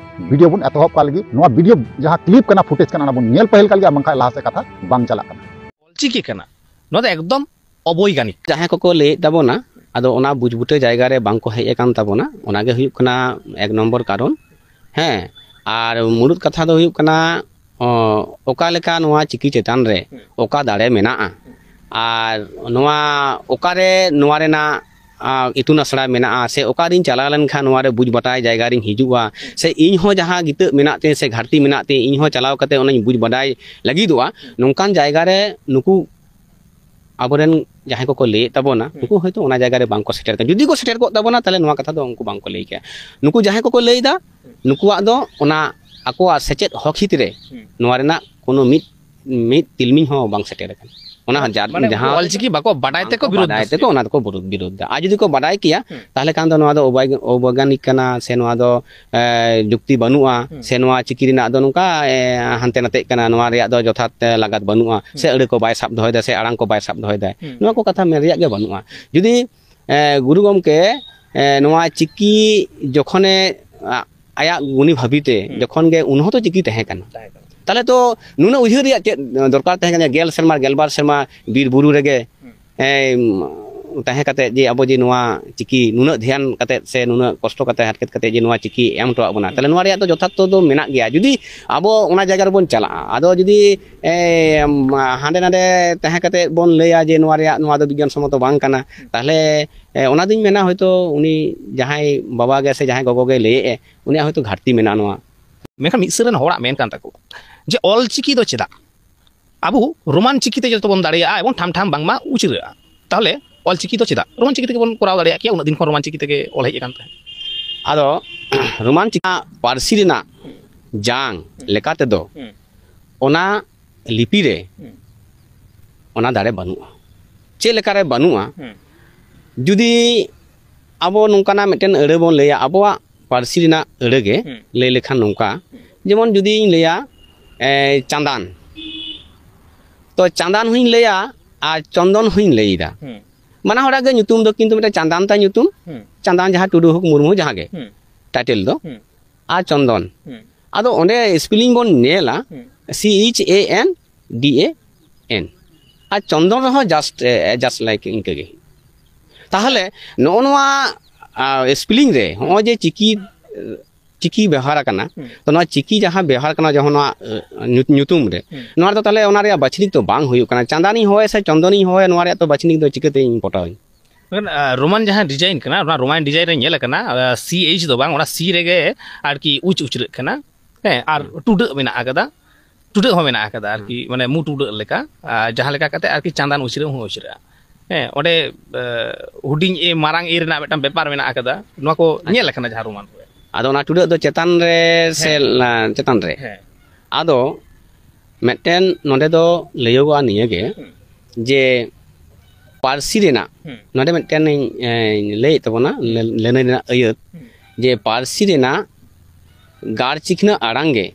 ᱵᱷᱤᱰᱤᱭᱳ ᱵᱚᱱ ᱮᱛᱚᱦᱚᱵ ᱠᱟᱜ ᱞᱟᱹᱜᱤᱫ᱾ ᱱᱚᱣᱟ ᱵᱷᱤᱰᱤᱭᱳ ᱡᱟᱦᱟᱸ ᱠᱞᱤᱯ ᱠᱟᱱᱟ, ᱯᱷᱩᱴᱮᱡᱽ ᱠᱟᱱᱟ, ᱚᱱᱟ ᱵᱚᱱ ᱧᱮᱞ ᱯᱟᱹᱦᱤᱞ ᱠᱟᱜ ᱞᱮᱜᱮ, ᱵᱟᱝᱠᱷᱟᱱ ᱞᱟᱦᱟ ᱥᱮᱫ ᱠᱟᱛᱷᱟ ᱵᱟᱝ ᱪᱟᱞᱟᱜ ᱠᱟᱱᱟ᱾ ᱚᱞᱪᱤᱠᱤ ᱠᱟᱱᱟ, ᱱᱚᱣᱟ ᱫᱚ ᱮᱠᱫᱚᱢ ᱚᱵᱳᱭᱜᱟᱱᱤᱠ᱾ ᱡᱟᱦᱟᱸᱭ ᱠᱚᱠᱚ ᱞᱟᱹᱭᱮᱫ ᱛᱟᱵᱚᱱᱟ, ᱟᱫᱚ ᱚᱱᱟ ᱵᱩᱡᱽ ᱵᱩᱴᱟᱹ ᱡᱟᱭᱜᱟ ᱨᱮ ᱵᱟᱝ ᱠᱚ ᱦᱮᱡ ᱟᱠᱟᱱ ᱛᱟᱵᱚᱱᱟ, ᱚᱱᱟ ᱜᱮ ᱦᱩᱭᱩᱜ ᱠᱟᱱᱟ ᱮᱠ ᱱᱚᱢᱵᱚᱨ ᱠᱟᱨᱚᱱ᱾ ᱦᱮᱸ, ᱟᱨ ᱢᱩᱲᱩᱫ ᱠᱟᱛᱷᱟ ᱫᱚ ᱦᱩᱭᱩᱜ ᱠᱟᱱᱟ, ᱚ, ᱚᱠᱟ ᱞᱮᱠᱟ ᱱᱚᱣᱟ ᱪᱤᱠᱤ ᱪᱮᱛᱟᱱ ᱨᱮ ᱚᱠᱟ ᱫᱟᱲᱮ ᱢᱮᱱᱟᱜᱼᱟ, ᱟᱨ ᱱᱚᱣᱟ ᱚᱠᱟᱨᱮ ᱱᱚᱣᱟ ᱨᱮᱱᱟᱜ, ᱟ, ᱤᱛᱩᱱ ᱟᱥᱲᱟ ᱢᱮᱱᱟᱜᱼᱟ, ᱥᱮ ᱚᱠᱟᱨᱤᱧ ᱪᱟᱞᱟᱣ ᱞᱮᱱᱠᱷᱟᱱ ᱱᱚᱣᱟ ᱨᱮ ᱵᱩᱡᱽ ᱵᱟᱰᱟᱭ ᱡᱟᱭᱜᱟ ᱨᱤᱧ ᱦᱤᱡᱩᱜᱼᱟ, ᱥᱮ ᱤᱧ ᱦᱚᱸ ᱡᱟᱦᱟᱸ ᱜᱤᱛᱟᱹᱜ ᱢᱮᱱᱟᱜ ᱛᱤᱧ ᱥᱮ ᱜᱷᱟᱴᱛᱤ ᱢᱮᱱᱟᱜ ᱛᱤᱧ, ᱤᱧ ᱦᱚᱸ ᱪᱟᱞᱟᱣ ᱠᱟᱛᱮ ᱚᱱᱟᱧ ᱵᱩᱡᱽ ᱵᱟᱰᱟᱭ ᱞᱟᱹᱜᱤᱫᱚᱜᱼᱟ, ᱱᱚᱝᱠᱟᱱ ᱡᱟᱭᱜᱟ ᱨᱮ ᱱᱩᱠᱩ ᱟᱵᱚᱨᱮᱱ ᱡᱟᱦᱟᱸᱭ ᱠᱚᱠᱚ ᱞᱟᱹᱭᱮᱫ ᱛᱟᱵᱚᱱᱟ, ᱦᱩᱸ᱾ ᱱᱩᱠᱩ ᱦᱚᱭᱛᱳ ᱚᱱᱟ ᱡᱟᱭᱜᱟ ᱨᱮ ᱵᱟᱝᱠᱚ ᱥᱮᱴᱮᱨ ᱠᱟᱱᱟ᱾ ᱡᱩᱫᱤ ᱠᱚ ᱥᱮᱴᱮᱨ ᱠᱚᱜ ᱛᱟᱵᱚᱱᱟ, ᱛᱟᱦᱚᱞᱮ ᱱᱚᱣᱟ ᱠᱟᱛᱷᱟ ᱫᱚ ᱩᱱᱠᱩ ᱵᱟᱝᱠᱚ ᱞᱟᱹᱭ ᱠᱮᱭᱟ᱾ ᱱᱩᱠᱩ ᱡᱟᱦᱟᱸᱭ ᱠᱚᱠᱚ ᱞᱟᱹᱭᱫᱟ, ᱦᱩᱸ᱾ ᱱᱩᱠᱩᱣᱟᱜ ᱫᱚ ᱚᱱᱟ ᱟᱠᱚᱣᱟᱜ ᱥᱮᱪᱮᱫ ᱦᱚᱠ ᱦᱤᱛ ᱨᱮ ᱦᱩᱸ᱾ ᱱᱚᱣᱟ ᱨᱮᱱᱟᱜ ᱠᱳᱱᱳ ᱢᱤᱫ, ᱢᱤᱫ ᱛᱤᱞᱢᱤᱧ ᱦᱚᱸ ᱵᱟᱝ ᱥᱮᱴᱮᱨ ᱟᱠᱟᱱᱟ᱾ ᱚᱱᱟ ᱡᱟ-, ᱢᱟᱱᱮ ᱡᱟᱦᱟᱸ ᱚᱞᱪᱤᱠᱤ ᱵᱟᱠᱚ ᱵᱟᱰᱟᱭ ᱛᱮᱠᱚ ᱵᱟᱝᱠᱚ ᱵᱤᱨᱳᱫ ᱵᱟᱰᱟᱭ ᱫᱟ᱾ ᱛᱮᱠᱚ ᱚᱱᱟ ᱫᱚᱠᱚ ᱵᱤᱨᱳᱫ, ᱵᱤᱨᱳᱫ ᱫᱟ᱾ ᱟᱨ ᱡᱩᱫᱤ ᱠᱚ ᱵᱟᱰᱟᱭ ᱠᱮᱭᱟ, ᱦᱩᱸ᱾ ᱛᱟᱦᱚᱞᱮ ᱠᱷᱟᱱ ᱫᱚ ᱱᱚᱣᱟ ᱫᱚ ᱚᱵᱟᱭ-, ᱚᱵᱚᱭᱜᱟᱱᱤᱠ ᱠᱟᱱᱟ, ᱥᱮ ᱱᱚᱣᱟ ᱫᱚ, ᱮ, ᱡᱩᱠᱛᱤ ᱵᱟᱹᱱᱩᱜᱼᱟ, ᱦᱩᱸ᱾ ᱥᱮ ᱱᱚᱣᱟ ᱪᱤᱠᱤ ᱨᱮᱱᱟᱜ ᱫᱚ ᱱᱚᱝᱠᱟ, ᱮ, ᱦᱟᱱᱛᱮ ᱱᱟᱛᱮᱜ ᱠᱟᱱᱟ, ᱱᱚᱣᱟ ᱨᱮᱭᱟᱜ ᱫᱚ ᱡᱚᱛᱷᱟᱛ, ᱮ, ᱞᱟᱜᱟᱛ ᱵᱟᱹᱱᱩᱜᱼᱟ, ᱦᱩᱸ᱾ ᱥᱮ ᱟᱹᱲᱟᱹ ᱠᱚ ᱵᱟᱭ ᱥᱟᱵ ᱫᱚᱦᱚᱭᱮᱫᱟ, ᱥᱮ ᱟᱲᱟᱝ ᱠᱚ ᱵᱟᱭ ᱥᱟᱵ ᱫᱚᱦᱚᱭᱮᱫᱟ᱾ ᱦᱩᱸ᱾ ᱱᱚᱣᱟ ᱠᱚ ᱠᱟᱛᱷᱟ ᱢᱮᱱ ᱨᱮᱭᱟᱜ ᱜᱮ ᱵᱟᱹᱱᱩᱜᱼᱟ᱾ ᱡᱩᱫᱤ, ᱮ, ᱜᱩᱨᱩ ᱜᱚᱢᱠᱮ, ᱮ, ᱱᱚᱣᱟ ᱪᱤᱠᱤ ᱡᱚᱠᱷᱚᱱᱮ, ᱟ-, ᱟᱭᱟᱜ ᱜᱩᱱᱤ ᱵᱷᱟᱹᱵᱤᱛᱮ ᱦᱩᱸ᱾ ᱡᱚᱠᱷᱚᱱ ᱜᱮ, ᱩᱱ ᱦᱚᱸᱛᱚ ᱪᱤᱠᱤ ᱛᱟᱦᱮᱸ ᱠᱟᱱᱟ᱾ ᱛᱟᱦᱮᱸ ᱠᱟᱱᱟ᱾ ᱛᱟᱦᱞᱮ ᱛᱚ ᱱᱩᱱᱟᱹᱜ ᱩᱭᱦᱟᱹᱨ ᱨᱮᱭᱟᱜ ᱪᱮᱫ ᱫᱚᱨᱠᱟᱨ ᱛᱟᱦᱮᱸ ᱠᱟᱱᱟ? ᱜᱮᱞ ᱥᱮᱨᱢᱟ, ᱜᱮᱞᱵᱟᱨ ᱥᱮᱨᱢᱟ ᱵᱤᱨ ᱵᱩᱨᱩ ᱨᱮᱜᱮ, ᱦᱩᱸ᱾ ᱮ, ᱛᱟᱦᱮᱸ ᱠᱟᱛᱮ ᱡᱮ ᱟᱵᱚ ᱡᱮ ᱱᱚᱣᱟ ᱪᱤᱠᱤ ᱱᱩᱱᱟᱹᱜ ᱫᱷᱮᱭᱟᱱ ᱠᱟᱛᱮ ᱥᱮ ᱱᱩᱱᱟᱹᱜ ᱠᱚᱥᱴᱚ ᱠᱟᱛᱮ ᱦᱟᱨᱠᱮᱛ ᱠᱟᱛᱮ ᱡᱮ ᱱᱚᱣᱟ ᱪᱤᱠᱤ ᱮᱢ ᱦᱚᱴᱚᱣᱟᱜ ᱵᱚᱱᱟ, ᱛᱟᱦᱚᱞᱮ ᱱᱚᱣᱟ ᱨᱮᱭᱟᱜ ᱫᱚ ᱡᱚᱛᱷᱟᱛ ᱫᱚ ᱢᱮᱱᱟᱜ ᱜᱮᱭᱟ᱾ ᱡᱩᱫᱤ ᱟᱵᱚ ᱚᱱᱟ ᱡᱟᱭᱜᱟ ᱨᱮᱵᱚᱱ ᱪᱟᱞᱟᱜᱼᱟ, ᱟᱫᱚ ᱡᱩᱫᱤ ᱮ, ᱦᱟᱸᱰᱮ ᱱᱟᱰᱮ ᱛᱟᱦᱮᱸ ᱠᱟᱛᱮ ᱵᱚᱱ ᱞᱟᱹᱭᱟ ᱡᱮ ᱱᱚᱣᱟ ᱨᱮᱭᱟᱜ, ᱱᱚᱣᱟ ᱫᱚ ᱵᱤᱜᱽᱜᱟᱱ ᱥᱚᱢᱢᱚᱛᱚ ᱵᱟᱝ ᱠᱟᱱᱟ, ᱛᱟᱦᱚᱞᱮ ᱮ, ᱚᱱᱟ ᱫᱩᱧ ᱢᱮᱱᱟ ᱦᱚᱭᱛᱳ ᱩᱱᱤ ᱡᱟᱦᱟᱸᱭ ᱵᱟᱵᱟ ᱜᱮ ᱥᱮ ᱡᱟᱦᱟᱸᱭ ᱜᱚᱜᱚ ᱜᱮ ᱞᱟᱹᱭᱮᱫᱼᱮ, ᱩᱱᱤᱭᱟᱜ ᱦᱚᱭᱛᱳ ᱜᱷᱟᱴᱛᱤ ᱢᱮᱱᱟᱜᱼᱟ ᱱᱚᱣᱟ᱾ ᱢᱮᱱᱠᱷᱟᱱ ᱢᱤᱫ ᱥᱮᱫ ᱨᱮᱱ ᱦᱚᱲᱟᱜ ᱢᱮᱱ ᱠᱟᱱ ᱛᱟᱠᱚ ᱡᱮ ᱚᱞ ᱪᱤᱠᱤ ᱫᱚ ᱪᱮᱫᱟᱜ? ᱟᱵᱚ ᱨᱳᱢᱟᱱ ᱪᱤᱠᱤ ᱛᱮ ᱡᱚᱛᱚ ᱵᱚᱱ ᱫᱟᱲᱮᱭᱟᱜᱼᱟ ᱮᱵᱚᱝ ᱴᱷᱟᱢ ᱴᱷᱟᱢ ᱵᱟᱝᱢᱟ ᱩᱪᱟᱹᱨᱟᱹᱜᱼᱟ, ᱛᱟᱦᱚᱞᱮ ᱚᱞ ᱪᱤᱠᱤ ᱫᱚ ᱪᱮᱫᱟᱜ? ᱨᱳᱢᱟᱱ ᱪᱤᱠᱤ ᱛᱮᱜᱮ ᱵᱚᱱ ᱠᱚᱨᱟᱣ ᱫᱟᱲᱮᱭᱟᱜ ᱠᱮᱭᱟ, ᱩᱱᱟᱹᱜ ᱫᱤᱱ ᱠᱷᱚᱱ ᱨᱳᱢᱟᱱ ᱪᱤᱠᱤ ᱛᱮᱜᱮ ᱚᱞ ᱦᱮᱡ ᱟᱠᱟᱱ ᱛᱟᱦᱮᱸᱫ᱾ ᱟᱫᱚ ᱨᱳᱢᱟᱱ ᱪᱤᱠᱤ ᱯᱟᱹᱨᱥᱤ ᱨᱮᱱᱟᱜ ᱡᱟᱝ ᱞᱮᱠᱟ ᱛᱮᱫᱚ ᱚᱱᱟ ᱞᱤᱯᱤ ᱨᱮ ᱚᱱᱟ ᱫᱟᱲᱮ ᱵᱟᱹᱱᱩᱜᱼᱟ᱾ ᱪᱮᱫ ᱞᱮᱠᱟᱨᱮ ᱵᱟᱹᱱᱩᱜᱼᱟ? ᱡᱩᱫᱤ ᱟᱵᱚ ᱱᱚᱝᱠᱟᱱᱟᱜ ᱢᱤᱫᱴᱮᱱ ᱟᱹᱲᱟᱹ ᱵᱚᱱ ᱞᱟᱹᱭᱟ, ᱟᱵᱚᱣᱟᱜ ᱯᱟᱹᱨᱥᱤ ᱨᱮᱱᱟᱜ ᱟᱹᱲᱟᱹ ᱜᱮ ᱞᱟᱹᱭ ᱞᱮᱠᱷᱟᱱ ᱱᱚᱝᱠᱟ, ᱡᱮᱢᱚᱱ ᱡᱩᱫᱤᱧ ᱞᱟᱹᱭᱟ ᱮ, ᱪᱟᱸᱫᱟᱱ, ᱛᱚ ᱪᱟᱸᱫᱟᱱ ᱦᱚᱸᱧ ᱞᱟᱹᱭᱟ ᱟᱨ ᱪᱚᱱᱫᱚᱱ ᱦᱚᱸᱧ ᱞᱟᱹᱭ ᱮᱫᱟ᱾ ᱢᱟᱱᱟ ᱦᱚᱲᱟᱜ ᱜᱮ ᱧᱩᱛᱩᱢ ᱫᱚ ᱠᱤᱱᱛᱩ ᱢᱤᱫᱴᱮᱱ ᱪᱟᱸᱫᱟᱱ ᱛᱟᱭ ᱧᱩᱛᱩᱢ, ᱪᱟᱸᱫᱟᱱ ᱡᱟᱦᱟᱸ ᱴᱩᱰᱩ ᱦᱳᱠ ᱢᱩᱨᱢᱩ ᱡᱟᱦᱟᱸ ᱜᱮ ᱴᱟᱭᱴᱮᱞ ᱫᱚ, ᱟᱨ ᱪᱚᱱᱫᱚᱱ᱾ ᱟᱫᱚ ᱚᱸᱰᱮ ᱥᱯᱮᱞᱤᱝ ᱵᱚᱱ ᱧᱮᱞᱟ, ᱥᱤ ᱮᱭᱤᱪ ᱮ ᱮᱱ ᱰᱤ ᱮ ᱮᱱ, ᱟᱨ ᱪᱚᱱᱫᱚᱱ ᱨᱮᱦᱚᱸ ᱡᱟᱥᱴ ᱡᱟᱥᱴ ᱞᱟᱭᱤᱠ ᱤᱱᱠᱟᱹ ᱜᱮ᱾ ᱛᱟᱦᱚᱞᱮ ᱱᱚᱜᱼᱚ ᱱᱚᱣᱟ ᱥᱯᱮᱞᱤᱝ ᱨᱮ ᱱᱚᱜᱼᱚᱭ ᱡᱮ ᱪᱤᱠᱤ ᱪᱤᱠᱤ ᱵᱮᱣᱦᱟᱨ ᱟᱠᱟᱱᱟ, ᱛᱚ ᱱᱚᱣᱟ ᱪᱤᱠᱤ ᱡᱟᱦᱟᱸ ᱵᱮᱣᱦᱟᱨ ᱠᱟᱱᱟ ᱡᱚᱠᱷᱚᱱ ᱱᱚᱣᱟ ᱧᱩᱛᱩᱢ ᱨᱮ, ᱱᱚᱣᱟ ᱨᱮᱫᱚ ᱛᱟᱦᱚᱞᱮ ᱚᱱᱟ ᱨᱮᱭᱟᱜ ᱵᱟᱪᱷᱱᱤᱠ ᱫᱚ ᱵᱟᱝ ᱦᱩᱭᱩᱜ ᱠᱟᱱᱟ᱾ ᱪᱟᱸᱫᱟᱱᱤᱧ ᱦᱚᱦᱚᱭᱟ ᱥᱮ ᱪᱚᱱᱫᱚᱱᱤᱧ ᱦᱚᱦᱚᱭᱟ, ᱱᱚᱣᱟ ᱨᱮᱭᱟᱜ ᱛᱚ ᱵᱟᱪᱷᱱᱤᱠ ᱫᱚ ᱪᱤᱠᱟᱹᱛᱮᱧ ᱯᱚᱴᱟᱣᱟᱹᱧ? ᱢᱮᱱᱠᱷᱟᱱ ᱨᱳᱢᱟᱱ ᱡᱟᱦᱟᱸ ᱰᱤᱡᱟᱭᱤᱱ ᱠᱟᱱᱟ, ᱚᱱᱟ ᱨᱳᱢᱟᱱ ᱰᱤᱡᱟᱭᱤᱱ ᱨᱮ ᱧᱮᱞ ᱟᱠᱟᱱᱟ, ᱥᱤ ᱮᱭᱤᱪ ᱫᱚ ᱵᱟᱝ, ᱚᱱᱟ ᱥᱤ ᱨᱮᱜᱮ ᱟᱨᱠᱤ ᱩᱪ ᱩᱪᱨᱟᱹᱜ ᱠᱟᱱᱟ᱾ ᱦᱮᱸ, ᱟᱨ ᱴᱩᱰᱟᱹᱜ ᱢᱮᱱᱟᱜ ᱟᱠᱟᱫᱟ, ᱴᱩᱰᱟᱹᱜ ᱦᱚᱸ ᱢᱮᱱᱟᱜ ᱟᱠᱟᱫᱟ ᱟᱨᱠᱤ, ᱢᱟᱱᱮ ᱢᱩ ᱴᱩᱰᱟᱹᱜ ᱞᱮᱠᱟ᱾ ᱟᱨ ᱡᱟᱦᱟᱸ ᱞᱮᱠᱟ ᱠᱟᱛᱮ ᱟᱨᱠᱤ ᱪᱟᱸᱫᱟᱱ ᱩᱪᱨᱟᱹᱜ ᱦᱚᱸ ᱩᱪᱨᱟᱹᱜᱼᱟ᱾ ᱦᱮᱸ, ᱚᱸᱰᱮ ᱦᱩᱰᱤᱧ ᱮ ᱢᱟᱨᱟᱝ ᱮ ᱨᱮᱱᱟᱜ ᱢᱤᱫᱴᱟᱝ ᱵᱮᱯᱟᱨ ᱢᱮᱱᱟᱜ ᱟᱠᱟᱫᱟ, ᱱᱚᱣᱟ ᱠᱚ ᱧᱮᱞ ᱟᱠᱟᱱᱟ ᱡᱟᱦᱟᱸ ᱨᱳᱢᱟᱱ ᱠᱚᱨᱮ᱾ ᱟᱫᱚ ᱚᱱᱟ ᱴᱩᱰᱟᱹᱜ ᱫᱚ ᱪᱮᱛᱟᱱ ᱨᱮ ᱥᱮ ᱪᱮᱛᱟᱱ ᱨᱮ? ᱟᱫᱚ ᱢᱤᱫᱴᱮᱱ ᱱᱚᱰᱮ ᱫᱚ ᱞᱟᱹᱭᱚᱜᱚᱜᱼᱟ ᱱᱤᱭᱟᱹᱜᱮ, ᱡᱮ ᱯᱟᱹᱨᱥᱤ ᱨᱮᱱᱟᱜ, ᱱᱚᱰᱮ ᱢᱤᱫᱴᱮᱱ ᱤᱧ ᱞᱟᱹᱭᱮᱫ ᱛᱟᱵᱚᱱᱟ ᱞᱟᱹᱱᱟᱹᱭ ᱨᱮᱱᱟᱜ ᱟᱹᱭᱟᱹᱛ, ᱡᱮ ᱯᱟᱹᱨᱥᱤ ᱨᱮᱱᱟᱜ ᱜᱟᱲ ᱪᱤᱠᱷᱱᱟᱹ ᱟᱲᱟᱝ ᱜᱮ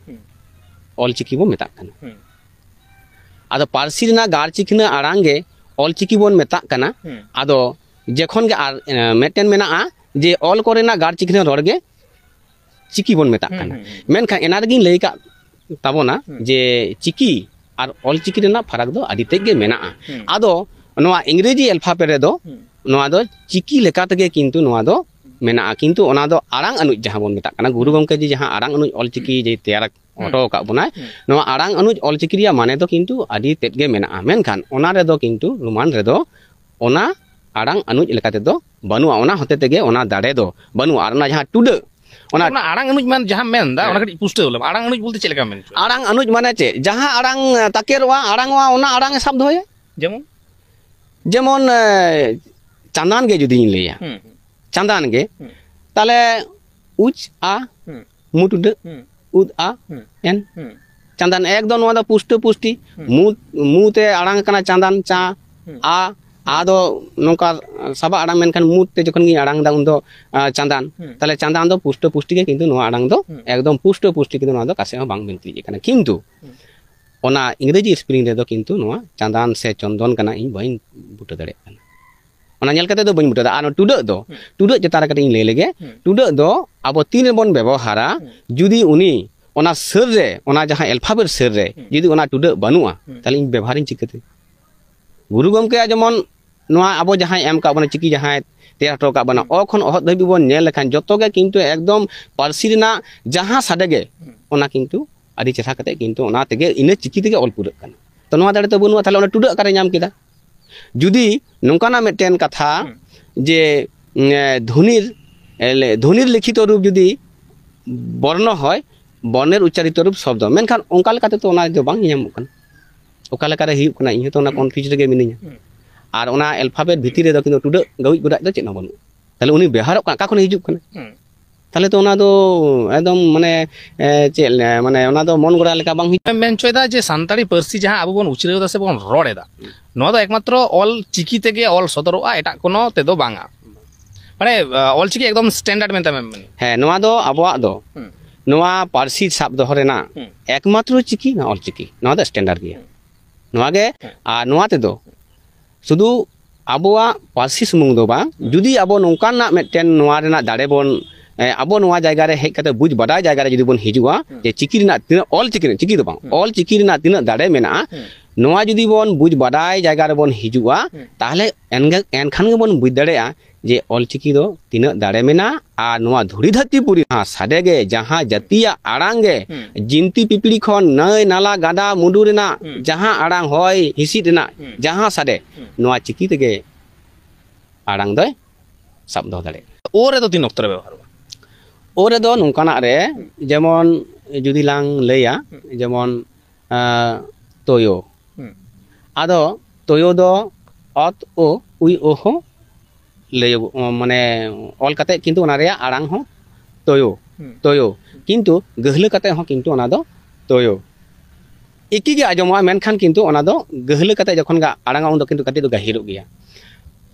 ᱚᱞᱪᱤᱠᱤ ᱵᱚ ᱢᱮᱛᱟᱜ ᱠᱟᱱᱟ᱾ ᱟᱫᱚ ᱯᱟᱹᱨᱥᱤ ᱨᱮᱱᱟᱜ ᱜᱟᱲ ᱪᱤᱠᱷᱱᱟᱹ ᱟᱲᱟᱝ ᱜᱮ ᱚᱞᱪᱤᱠᱤ ᱵᱚᱱ ᱢᱮᱛᱟᱜ ᱠᱟᱱᱟ᱾ ᱟᱫᱚ ᱡᱚᱠᱷᱚᱱ ᱜᱮ ᱟᱨ ᱢᱤᱫᱴᱮᱱ ᱢᱮᱱᱟᱜᱼᱟ ᱡᱮ ᱚᱞ ᱠᱚᱨᱮᱱᱟᱜ ᱜᱟᱲ ᱪᱤᱠᱷᱱᱟᱹ ᱨᱚᱲ ᱜᱮ ᱪᱤᱠᱤ ᱵᱚᱱ ᱢᱮᱛᱟᱜ ᱠᱟᱱᱟ᱾ ᱢᱮᱱᱠᱷᱟᱱ ᱮᱱᱟ ᱨᱮᱜᱮᱧ ᱞᱟᱹᱭ ᱟᱠᱟᱫ ᱛᱟᱵᱚᱱᱟ ᱡᱮ ᱪᱤᱠᱤ ᱟᱨ ᱚᱞᱪᱤᱠᱤ ᱨᱮᱱᱟᱜ ᱯᱷᱟᱨᱟᱠ ᱫᱚ ᱟᱹᱰᱤ ᱛᱮᱫ ᱜᱮ ᱢᱮᱱᱟᱜᱼᱟ᱾ ᱟᱫᱚ ᱱᱚᱣᱟ ᱤᱝᱨᱮᱡᱤ ᱮᱞᱯᱷᱟᱵᱮᱴ ᱨᱮᱫᱚ ᱱᱚᱣᱟ ᱫᱚ ᱪᱤᱠᱤ ᱞᱮᱠᱟ ᱛᱮᱜᱮ ᱠᱤᱱᱛᱩ ᱱᱚᱣᱟ ᱫᱚ ᱢᱮᱱᱟᱜᱼᱟ, ᱠᱤᱱᱛᱩ ᱚᱱᱟ ᱫᱚ ᱟᱲᱟᱝ ᱟᱹᱱᱩᱡ ᱡᱟᱦᱟᱸ ᱵᱚᱱ ᱢᱮᱛᱟᱜ ᱠᱟᱱᱟ, ᱜᱩᱨᱩ ᱜᱚᱢᱠᱮ ᱡᱮ ᱡᱟᱦᱟᱸ ᱟᱲᱟᱝ ᱟᱹᱱᱩᱡ ᱚᱞᱪᱤᱠᱤ ᱡᱮ ᱛᱮᱭᱟᱨ ᱦᱚᱴᱚ ᱟᱠᱟᱫ ᱵᱚᱱᱟᱭ, ᱱᱚᱣᱟ ᱟᱲᱟᱝ ᱟᱹᱱᱩᱡ ᱚᱞᱪᱤᱠᱤ ᱨᱮᱭᱟᱜ ᱢᱟᱱᱮ ᱫᱚ ᱠᱤᱱᱛᱩ ᱟᱹᱰᱤ ᱛᱮᱫ ᱜᱮ ᱢᱮᱱᱟᱜᱼᱟ, ᱢᱮᱱᱠᱷᱟᱱ ᱚᱱᱟ ᱨᱮᱫᱚ ᱠᱤᱱᱛᱩ ᱨᱳᱢᱟᱱ ᱨᱮᱫᱚ ᱚᱱᱟ ᱟᱲᱟᱝ ᱟᱹᱱᱩᱡ ᱞᱮᱠᱟ ᱛᱮᱫᱚ ᱵᱟᱹᱱᱩᱜᱼᱟ, ᱚᱱᱟ ᱦᱚᱛᱮ ᱛᱮᱜᱮ ᱚᱱᱟ ᱫᱟᱲᱮ ᱫᱚ ᱵᱟᱹᱱᱩᱜᱼᱟ᱾ ᱟᱨ ᱚᱱᱟ ᱡᱟᱦᱟᱸ ᱴᱩᱰᱟᱹᱜ, ᱚᱱᱟ ᱚᱱᱟ ᱟᱲᱟᱝ ᱟᱹᱱᱩᱡ ᱢᱟᱱ ᱡᱟᱦᱟᱸ ᱢᱮᱱ ᱫᱟ, ᱚᱱᱟ ᱠᱟᱹᱴᱤᱡ ᱯᱩᱥᱴᱟᱹᱣ ᱞᱮᱢ᱾ ᱟᱲᱟᱝ ᱟᱹᱱᱩᱡ ᱵᱚᱞᱛᱮ ᱪᱮᱫ ᱞᱮᱠᱟ ᱢᱮᱱ ᱦᱚᱪᱚᱭ? ᱟᱲᱟᱝ ᱟᱹᱱᱩᱡ ᱢᱟᱱᱮ ᱪᱮᱫ? ᱡᱟᱦᱟᱸ ᱟᱲᱟᱝ ᱛᱟᱠᱮᱨᱚᱜᱼᱟ, ᱟᱲᱟᱝᱚᱜᱼᱟ, ᱚᱱᱟ ᱟᱲᱟᱝ ᱮ ᱥᱟᱵ ᱫᱚᱦᱚᱭᱟ᱾ ᱡᱮᱢᱚᱱ? ᱡᱮᱢᱚᱱ, ᱮ, ᱪᱟᱸᱫᱟᱱ ᱜᱮ ᱡᱩᱫᱤᱧ ᱞᱟᱹᱭᱟ, ᱦᱩᱸ, ᱦᱩᱸ᱾ ᱪᱟᱸᱫᱟᱱ ᱜᱮ, ᱦᱩᱸ᱾ ᱛᱟᱦᱞᱮ ᱩᱪ ᱟ, ᱦᱩᱸ᱾ ᱢᱩ ᱴᱩᱰᱟᱹᱜ, ᱦᱩᱸ᱾ ᱩᱫ ᱟ, ᱦᱩᱸ᱾ ᱮᱱ᱾ ᱦᱩᱸ᱾ ᱪᱟᱸᱫᱟᱱ, ᱮᱠᱫᱚᱢ ᱱᱚᱣᱟ ᱫᱚ ᱯᱩᱥᱴᱟᱹ ᱯᱩᱥᱴᱤ᱾ ᱦᱩᱸ᱾ ᱢᱩ, ᱢᱩ ᱛᱮ ᱟᱲᱟᱝ ᱠᱟᱱᱟ ᱪᱟᱸᱫᱟᱱ, ᱪᱟ, ᱦᱩᱸ᱾ ᱟ, ᱟ ᱫᱚ ᱱᱚᱝᱠᱟ ᱥᱟᱵᱟᱜ ᱟᱲᱟᱝ, ᱢᱮᱱᱠᱷᱟᱱ ᱢᱩ ᱛᱮ ᱡᱚᱠᱷᱚᱱ ᱜᱤᱧ ᱟᱲᱟᱝ ᱫᱟ, ᱩᱱᱫᱚ, ᱟ, ᱪᱟᱸᱫᱟᱱ᱾ ᱦᱩᱸ᱾ ᱛᱟᱦᱞᱮ ᱪᱟᱸᱫᱟᱱ ᱫᱚ ᱯᱩᱥᱴᱟᱹ ᱯᱩᱥᱴᱤ ᱜᱮ, ᱠᱤᱱᱛᱩ ᱱᱚᱣᱟ ᱟᱲᱟᱝ ᱫᱚ ᱦᱩᱸ᱾ ᱮᱠᱫᱚᱢ ᱯᱩᱥᱴᱟᱹ ᱯᱩᱥᱴᱤ ᱠᱤᱱᱛᱩ ᱱᱚᱣᱟ ᱫᱚ ᱚᱠᱟ ᱥᱮᱫ ᱦᱚᱸ ᱵᱟᱝ ᱵᱤᱱᱛᱤᱡ ᱠᱟᱱᱟ᱾ ᱠᱤᱱᱛᱩ ᱦᱩᱸ᱾ ᱚᱱᱟ ᱤᱝᱨᱮᱡᱤ ᱥᱯᱮᱞᱤᱝ ᱨᱮᱫᱚ ᱠᱤᱱᱛᱩ ᱱᱚᱣᱟ ᱪᱟᱸᱫᱟᱱ ᱥᱮ ᱪᱚᱱᱫᱚᱱ ᱠᱟᱱᱟ, ᱤᱧ ᱵᱟᱹᱧ ᱵᱩᱴᱟᱹ ᱫᱟᱲᱮᱭᱟᱜ ᱠᱟᱱᱟ᱾ ᱚᱱᱟ ᱧᱮᱞ ᱠᱟᱛᱮ ᱫᱚ ᱵᱟᱹᱧ ᱵᱩᱴᱟᱹ ᱫᱟᱲᱮᱭᱟᱜᱼᱟ᱾ ᱟᱨ ᱚᱱᱟ ᱴᱩᱰᱟᱹᱜ ᱫᱚ, ᱦᱩᱸ᱾ ᱴᱩᱰᱟᱹᱜ ᱪᱮᱛᱟᱱ ᱨᱮ ᱠᱟᱹᱴᱤᱡ ᱤᱧ ᱞᱟᱹᱭ ᱞᱮᱜᱮ᱾ ᱦᱩᱸ᱾ ᱴᱩᱰᱟᱹᱜ ᱫᱚ ᱟᱵᱚ ᱛᱤᱱ ᱨᱮᱵᱚᱱ ᱵᱮᱵᱚᱦᱟᱨᱟ, ᱦᱩᱸ᱾ ᱡᱩᱫᱤ ᱩᱱᱤ ᱚᱱᱟ ᱥᱟᱹᱨ ᱨᱮ, ᱚᱱᱟ ᱡᱟᱦᱟᱸ ᱮᱞᱯᱷᱟᱵᱮᱴ ᱥᱟᱹᱨ ᱨᱮ, ᱦᱩᱸ᱾ ᱡᱩᱫᱤ ᱚᱱᱟ ᱴᱩᱰᱟᱹᱜ ᱵᱟᱹᱱᱩᱜᱼᱟ, ᱦᱩᱸ᱾ ᱛᱟᱦᱞᱮ ᱤᱧ ᱵᱮᱵᱚᱦᱟᱨᱤᱧ ᱪᱤᱠᱟᱹᱛᱮ? ᱜᱩᱨᱩ ᱜᱚᱢᱠᱮᱭᱟᱜ ᱡᱮᱢᱚᱱ ᱱᱚᱣᱟ ᱟᱵᱚ ᱡᱟᱦᱟᱸᱭ ᱮᱢ ᱠᱟᱜ ᱵᱚᱱᱟ ᱪᱤᱠᱤ, ᱡᱟᱦᱟᱸᱭ ᱛᱮᱭᱟᱨ ᱦᱚᱴᱚ ᱠᱟᱜ ᱵᱚᱱᱟ, ᱦᱩᱸ᱾ ᱚ ᱠᱷᱚᱱ ᱚᱦᱚᱫ ᱫᱷᱟᱹᱵᱤᱡ ᱵᱚᱱ ᱧᱮᱞ ᱞᱮᱠᱷᱟᱱ, ᱡᱚᱛᱚ ᱜᱮ ᱠᱤᱱᱛᱩ ᱮᱠᱫᱚᱢ ᱯᱟᱹᱨᱥᱤ ᱨᱮᱱᱟᱜ ᱡᱟᱦᱟᱸ ᱥᱟᱰᱮ ᱜᱮ, ᱦᱩᱸ᱾ ᱚᱱᱟ ᱠᱤᱱᱛᱩ ᱟᱹᱰᱤ ᱪᱮᱦᱨᱟ ᱠᱟᱛᱮ ᱠᱤᱱᱛᱩ ᱚᱱᱟ ᱛᱮᱜᱮ, ᱤᱱᱟᱹ ᱪᱤᱠᱤ ᱛᱮᱜᱮ ᱚᱞ ᱯᱩᱨᱟᱹᱜ ᱠᱟᱱᱟ᱾ ᱛᱚ ᱱᱚᱣᱟ ᱫᱟᱲᱮ ᱛᱚ ᱵᱟᱹᱱᱩᱜᱼᱟ, ᱛᱟᱦᱞᱮ ᱚᱱᱟ ᱴᱩᱰᱟᱹᱜ ᱚᱠᱟᱨᱮ ᱧᱟᱢ ᱠᱮᱫᱟ? ᱡᱩᱫᱤ ᱱᱚᱝᱠᱟᱱᱟᱜ ᱢᱤᱫᱴᱮᱱ ᱠᱟᱛᱷᱟ ᱦᱩᱸ᱾ ᱡᱮ, ᱩᱸ, ᱮ, ᱫᱷᱚᱱᱤᱨ, ᱮ, ᱞᱮ-, ᱫᱷᱚᱱᱤᱨ ᱞᱤᱠᱷᱤᱛᱚ ᱨᱩᱯ ᱡᱩᱫᱤ ᱵᱚᱨᱱᱚ ᱦᱚᱭ, ᱵᱚᱨᱱᱮᱨ ᱩᱪᱪᱟᱨᱤᱛᱚ ᱨᱩᱯ ᱥᱚᱵᱫᱚ, ᱢᱮᱱᱠᱷᱟᱱ ᱚᱱᱠᱟ ᱞᱮᱠᱟ ᱛᱮᱫᱚ ᱚᱱᱟ ᱫᱚ ᱵᱟᱝ ᱧᱮᱧᱟᱢᱚᱜ ᱠᱟᱱᱟ᱾ ᱚᱠᱟ ᱞᱮᱠᱟᱨᱮ ᱦᱩᱭᱩᱜ ᱠᱟᱱᱟ, ᱤᱧ ᱦᱚᱸᱛᱚ ᱚᱱᱟ ᱦᱩᱸ᱾ ᱠᱚᱱᱯᱷᱤᱭᱩᱡᱽ ᱨᱮᱜᱮ ᱢᱤᱱᱟᱹᱧᱟ᱾ ᱦᱩᱸ᱾ ᱟᱨ ᱚᱱᱟ ᱮᱞᱯᱷᱟᱵᱮᱴ ᱵᱷᱤᱛᱤᱨ ᱨᱮᱫᱚ ᱠᱤᱱᱛᱩ ᱴᱩᱰᱟᱹᱜ ᱜᱟᱹᱣᱤᱡ ᱜᱚᱰᱟᱡ ᱫᱚ ᱪᱮᱫ ᱦᱚᱸ ᱵᱟᱹᱱᱩᱜᱼᱟ᱾ ᱛᱟᱦᱞᱮ ᱩᱱᱤ ᱵᱮᱣᱦᱟᱨᱚᱜ ᱠᱟᱱᱟ, ᱚᱠᱟ ᱠᱷᱚᱱᱮ ᱦᱤᱡᱩᱜ ᱠᱟᱱᱟ? ᱦᱩᱸ᱾ ᱛᱟᱦᱞᱮ ᱛᱚ ᱚᱱᱟ ᱫᱚ ᱮᱠᱫᱚᱢ ᱢᱟᱱᱮ, ᱮ, ᱪᱮᱫ ᱞᱮ-, ᱢᱟᱱᱮ ᱚᱱᱟ ᱫᱚ ᱢᱚᱱ ᱜᱚᱲᱟ ᱞᱮᱠᱟ ᱵᱟᱝ ᱦᱩᱭᱩᱜ᱾ ᱢᱮᱱ ᱦᱚᱪᱚᱭᱮᱫᱟ ᱡᱮ ᱥᱟᱱᱛᱟᱲᱤ ᱯᱟᱹᱨᱥᱤ ᱡᱟᱦᱟᱸ ᱟᱵᱚ ᱵᱚᱱ ᱩᱪᱷᱨᱟᱹᱣ ᱮᱫᱟ ᱥᱮ ᱵᱚᱱ ᱨᱚᱲ ᱮᱫᱟ, ᱦᱩᱸ᱾ ᱱᱚᱣᱟ ᱫᱚ ᱮᱠᱢᱟᱛᱨᱚ ᱚᱞ ᱪᱤᱠᱤ ᱛᱮᱜᱮ ᱚᱞ ᱥᱚᱫᱚᱨᱚᱜᱼᱟ, ᱮᱴᱟᱜ ᱠᱳᱱᱳ ᱛᱮᱫᱚ ᱵᱟᱝᱟ᱾ ᱢᱟᱱᱮ, ᱟ, ᱚᱞ ᱪᱤᱠᱤ ᱮᱠᱫᱚᱢ ᱥᱴᱮᱱᱰᱟᱨᱰ ᱢᱮᱱᱛᱮ ᱢᱮᱱ-, ᱦᱮᱸ, ᱱᱚᱣᱟ ᱫᱚ ᱟᱵᱚᱣᱟᱜ ᱫᱚ, ᱦᱩᱸ᱾ ᱱᱚᱣᱟ ᱯᱟᱹᱨᱥᱤ ᱥᱟᱵ ᱫᱚᱦᱚ ᱨᱮᱱᱟᱜ ᱦᱩᱸ᱾ ᱮᱠᱢᱟᱛᱨᱚ ᱪᱤᱠᱤ ᱱᱚᱣᱟ ᱚᱞ ᱪᱤᱠᱤ, ᱱᱚᱣᱟ ᱫᱚ ᱥᱴᱮᱱᱰᱟᱨᱰ ᱜᱮᱭᱟ᱾ ᱦᱩᱸ᱾ ᱱᱚᱣᱟ ᱜᱮ, ᱦᱩᱸ᱾ ᱟᱨ ᱱᱚᱣᱟ ᱛᱮᱫᱚ ᱥᱩᱫᱷᱩ ᱟᱵᱚᱣᱟᱜ ᱯᱟᱹᱨᱥᱤ ᱥᱩᱢᱩᱝ ᱫᱚ ᱵᱟᱝ, ᱦᱩᱸ᱾ ᱡᱩᱫᱤ ᱟᱵᱚ ᱱᱚᱝᱠᱟᱱᱟᱜ ᱢᱤᱫᱴᱮᱱ ᱱᱚᱣᱟ ᱨᱮᱱᱟᱜ ᱫᱟᱲᱮ ᱵᱚᱱ, ᱮ, ᱟᱵᱚ ᱱᱚᱣᱟ ᱡᱟᱭᱜᱟ ᱨᱮ ᱦᱮᱡ ᱠᱟᱛᱮ ᱵᱩᱡᱽ ᱵᱟᱰᱟᱭ ᱡᱟᱭᱜᱟ ᱨᱮ ᱡᱩᱫᱤ ᱵᱚᱱ ᱦᱤᱡᱩᱜᱼᱟ, ᱦᱩᱸ᱾ ᱡᱮ ᱪᱤᱠᱤ ᱨᱮᱱᱟᱜ ᱛᱤᱱᱟᱹᱜ, ᱚᱞ ᱪᱤᱠᱤ ᱨᱮᱱᱟᱜ, ᱪᱤᱠᱤ ᱫᱚ ᱵᱟᱝ, ᱦᱩᱸ᱾ ᱚᱞ ᱪᱤᱠᱤ ᱨᱮᱱᱟᱜ ᱛᱤᱱᱟᱹᱜ ᱫᱟᱲᱮ ᱢᱮᱱᱟᱜᱼᱟ, ᱦᱩᱸ᱾ ᱱᱚᱣᱟ ᱡᱩᱫᱤ ᱵᱚᱱ ᱵᱩᱡᱽ ᱵᱟᱰᱟᱭ ᱡᱟᱭᱜᱟ ᱨᱮᱵᱚᱱ ᱦᱤᱡᱩᱜᱼᱟ, ᱦᱩᱸ᱾ ᱛᱟᱦᱞᱮ ᱮᱱᱜᱮ-, ᱮᱱᱠᱷᱟᱱ ᱜᱮᱵᱚᱱ ᱵᱩᱡᱽ ᱫᱟᱲᱮᱭᱟᱜᱼᱟ ᱡᱮ ᱚᱞ ᱪᱤᱠᱤ ᱫᱚ ᱛᱤᱱᱟᱹᱜ ᱫᱟᱲᱮ ᱢᱮᱱᱟᱜᱼᱟ᱾ ᱟᱨ ᱱᱚᱣᱟ ᱫᱷᱩᱲᱤ ᱫᱷᱟᱹᱨᱛᱤ ᱯᱩᱨᱤ ᱡᱟᱦᱟᱸ ᱥᱟᱰᱮ ᱜᱮ, ᱡᱟᱦᱟᱸ ᱡᱟᱹᱛᱤᱭᱟᱜ ᱟᱲᱟᱝ ᱜᱮ, ᱦᱩᱸ᱾ ᱡᱤᱱᱛᱤ ᱯᱤᱯᱤᱲᱤ ᱠᱷᱚᱱ ᱱᱟᱹᱭ, ᱱᱟᱞᱟ, ᱜᱟᱰᱟ, ᱢᱩᱰᱩ ᱨᱮᱱᱟᱜ ᱦᱩᱸ᱾ ᱡᱟᱦᱟᱸ ᱟᱲᱟᱝ, ᱦᱚᱭ ᱦᱤᱸᱥᱤᱫ ᱨᱮᱱᱟᱜ ᱦᱩᱸ᱾ ᱡᱟᱦᱟᱸ ᱥᱟᱰᱮ, ᱦᱩᱸ᱾ ᱱᱚᱣᱟ ᱪᱤᱠᱤ ᱛᱮᱜᱮ ᱟᱲᱟᱝ ᱫᱚᱭ ᱥᱟᱵ ᱫᱚᱦᱚ ᱫᱟᱲᱮᱭᱟᱜᱼᱟ᱾ ᱳ ᱨᱮᱫᱚ ᱛᱤᱱ ᱚᱠᱛᱚ ᱨᱮ ᱵᱮᱵᱚᱦᱟᱨᱚᱜᱼᱟ? ᱳ ᱨᱮᱫᱚ ᱱᱚᱝᱠᱟᱱᱟᱜ ᱨᱮ, ᱦᱩᱸ᱾ ᱡᱮᱢᱚᱱ ᱡᱩᱫᱤ ᱞᱟᱝ ᱞᱟᱹᱭᱟ, ᱦᱩᱸ᱾ ᱡᱮᱢᱚᱱ, ᱟᱸ, ᱛᱳᱭᱳ᱾ ᱦᱩᱸ᱾ ᱟᱫᱚ ᱛᱳᱭᱳ ᱫᱚ ᱚᱛ ᱳ, ᱩᱭ ᱳ ᱦᱚᱸ ᱞᱟᱹᱭᱚᱜᱚᱜ, ᱢᱟᱱᱮ ᱚᱞ ᱠᱟᱛᱮ ᱠᱤᱱᱛᱩ ᱚᱱᱟ ᱨᱮᱭᱟᱜ ᱟᱲᱟᱝ ᱦᱚᱸ ᱛᱳᱭᱳ, ᱦᱩᱸ᱾ ᱛᱳᱭᱳ᱾ ᱦᱩᱸ᱾ ᱠᱤᱱᱛᱩ ᱜᱟᱹᱦᱞᱟᱹ ᱠᱟᱛᱮ ᱦᱚᱸ ᱠᱤᱱᱛᱩ ᱚᱱᱟ ᱫᱚ ᱛᱳᱭᱳ᱾ ᱮᱠᱤ ᱜᱮ ᱟᱸᱡᱚᱢᱚᱜᱼᱟ, ᱢᱮᱱᱠᱷᱟᱱ ᱠᱤᱱᱛᱩ ᱚᱱᱟ ᱫᱚ ᱜᱟᱹᱦᱞᱟᱹ ᱠᱟᱛᱮ ᱡᱚᱠᱷᱚᱱ ᱜᱮ ᱟᱲᱟᱝᱟ, ᱩᱱ ᱫᱚ ᱠᱤᱱᱛᱩ ᱠᱟᱹᱴᱤᱡ ᱫᱚ ᱜᱟᱹᱦᱤᱨᱚᱜ ᱜᱮᱭᱟ᱾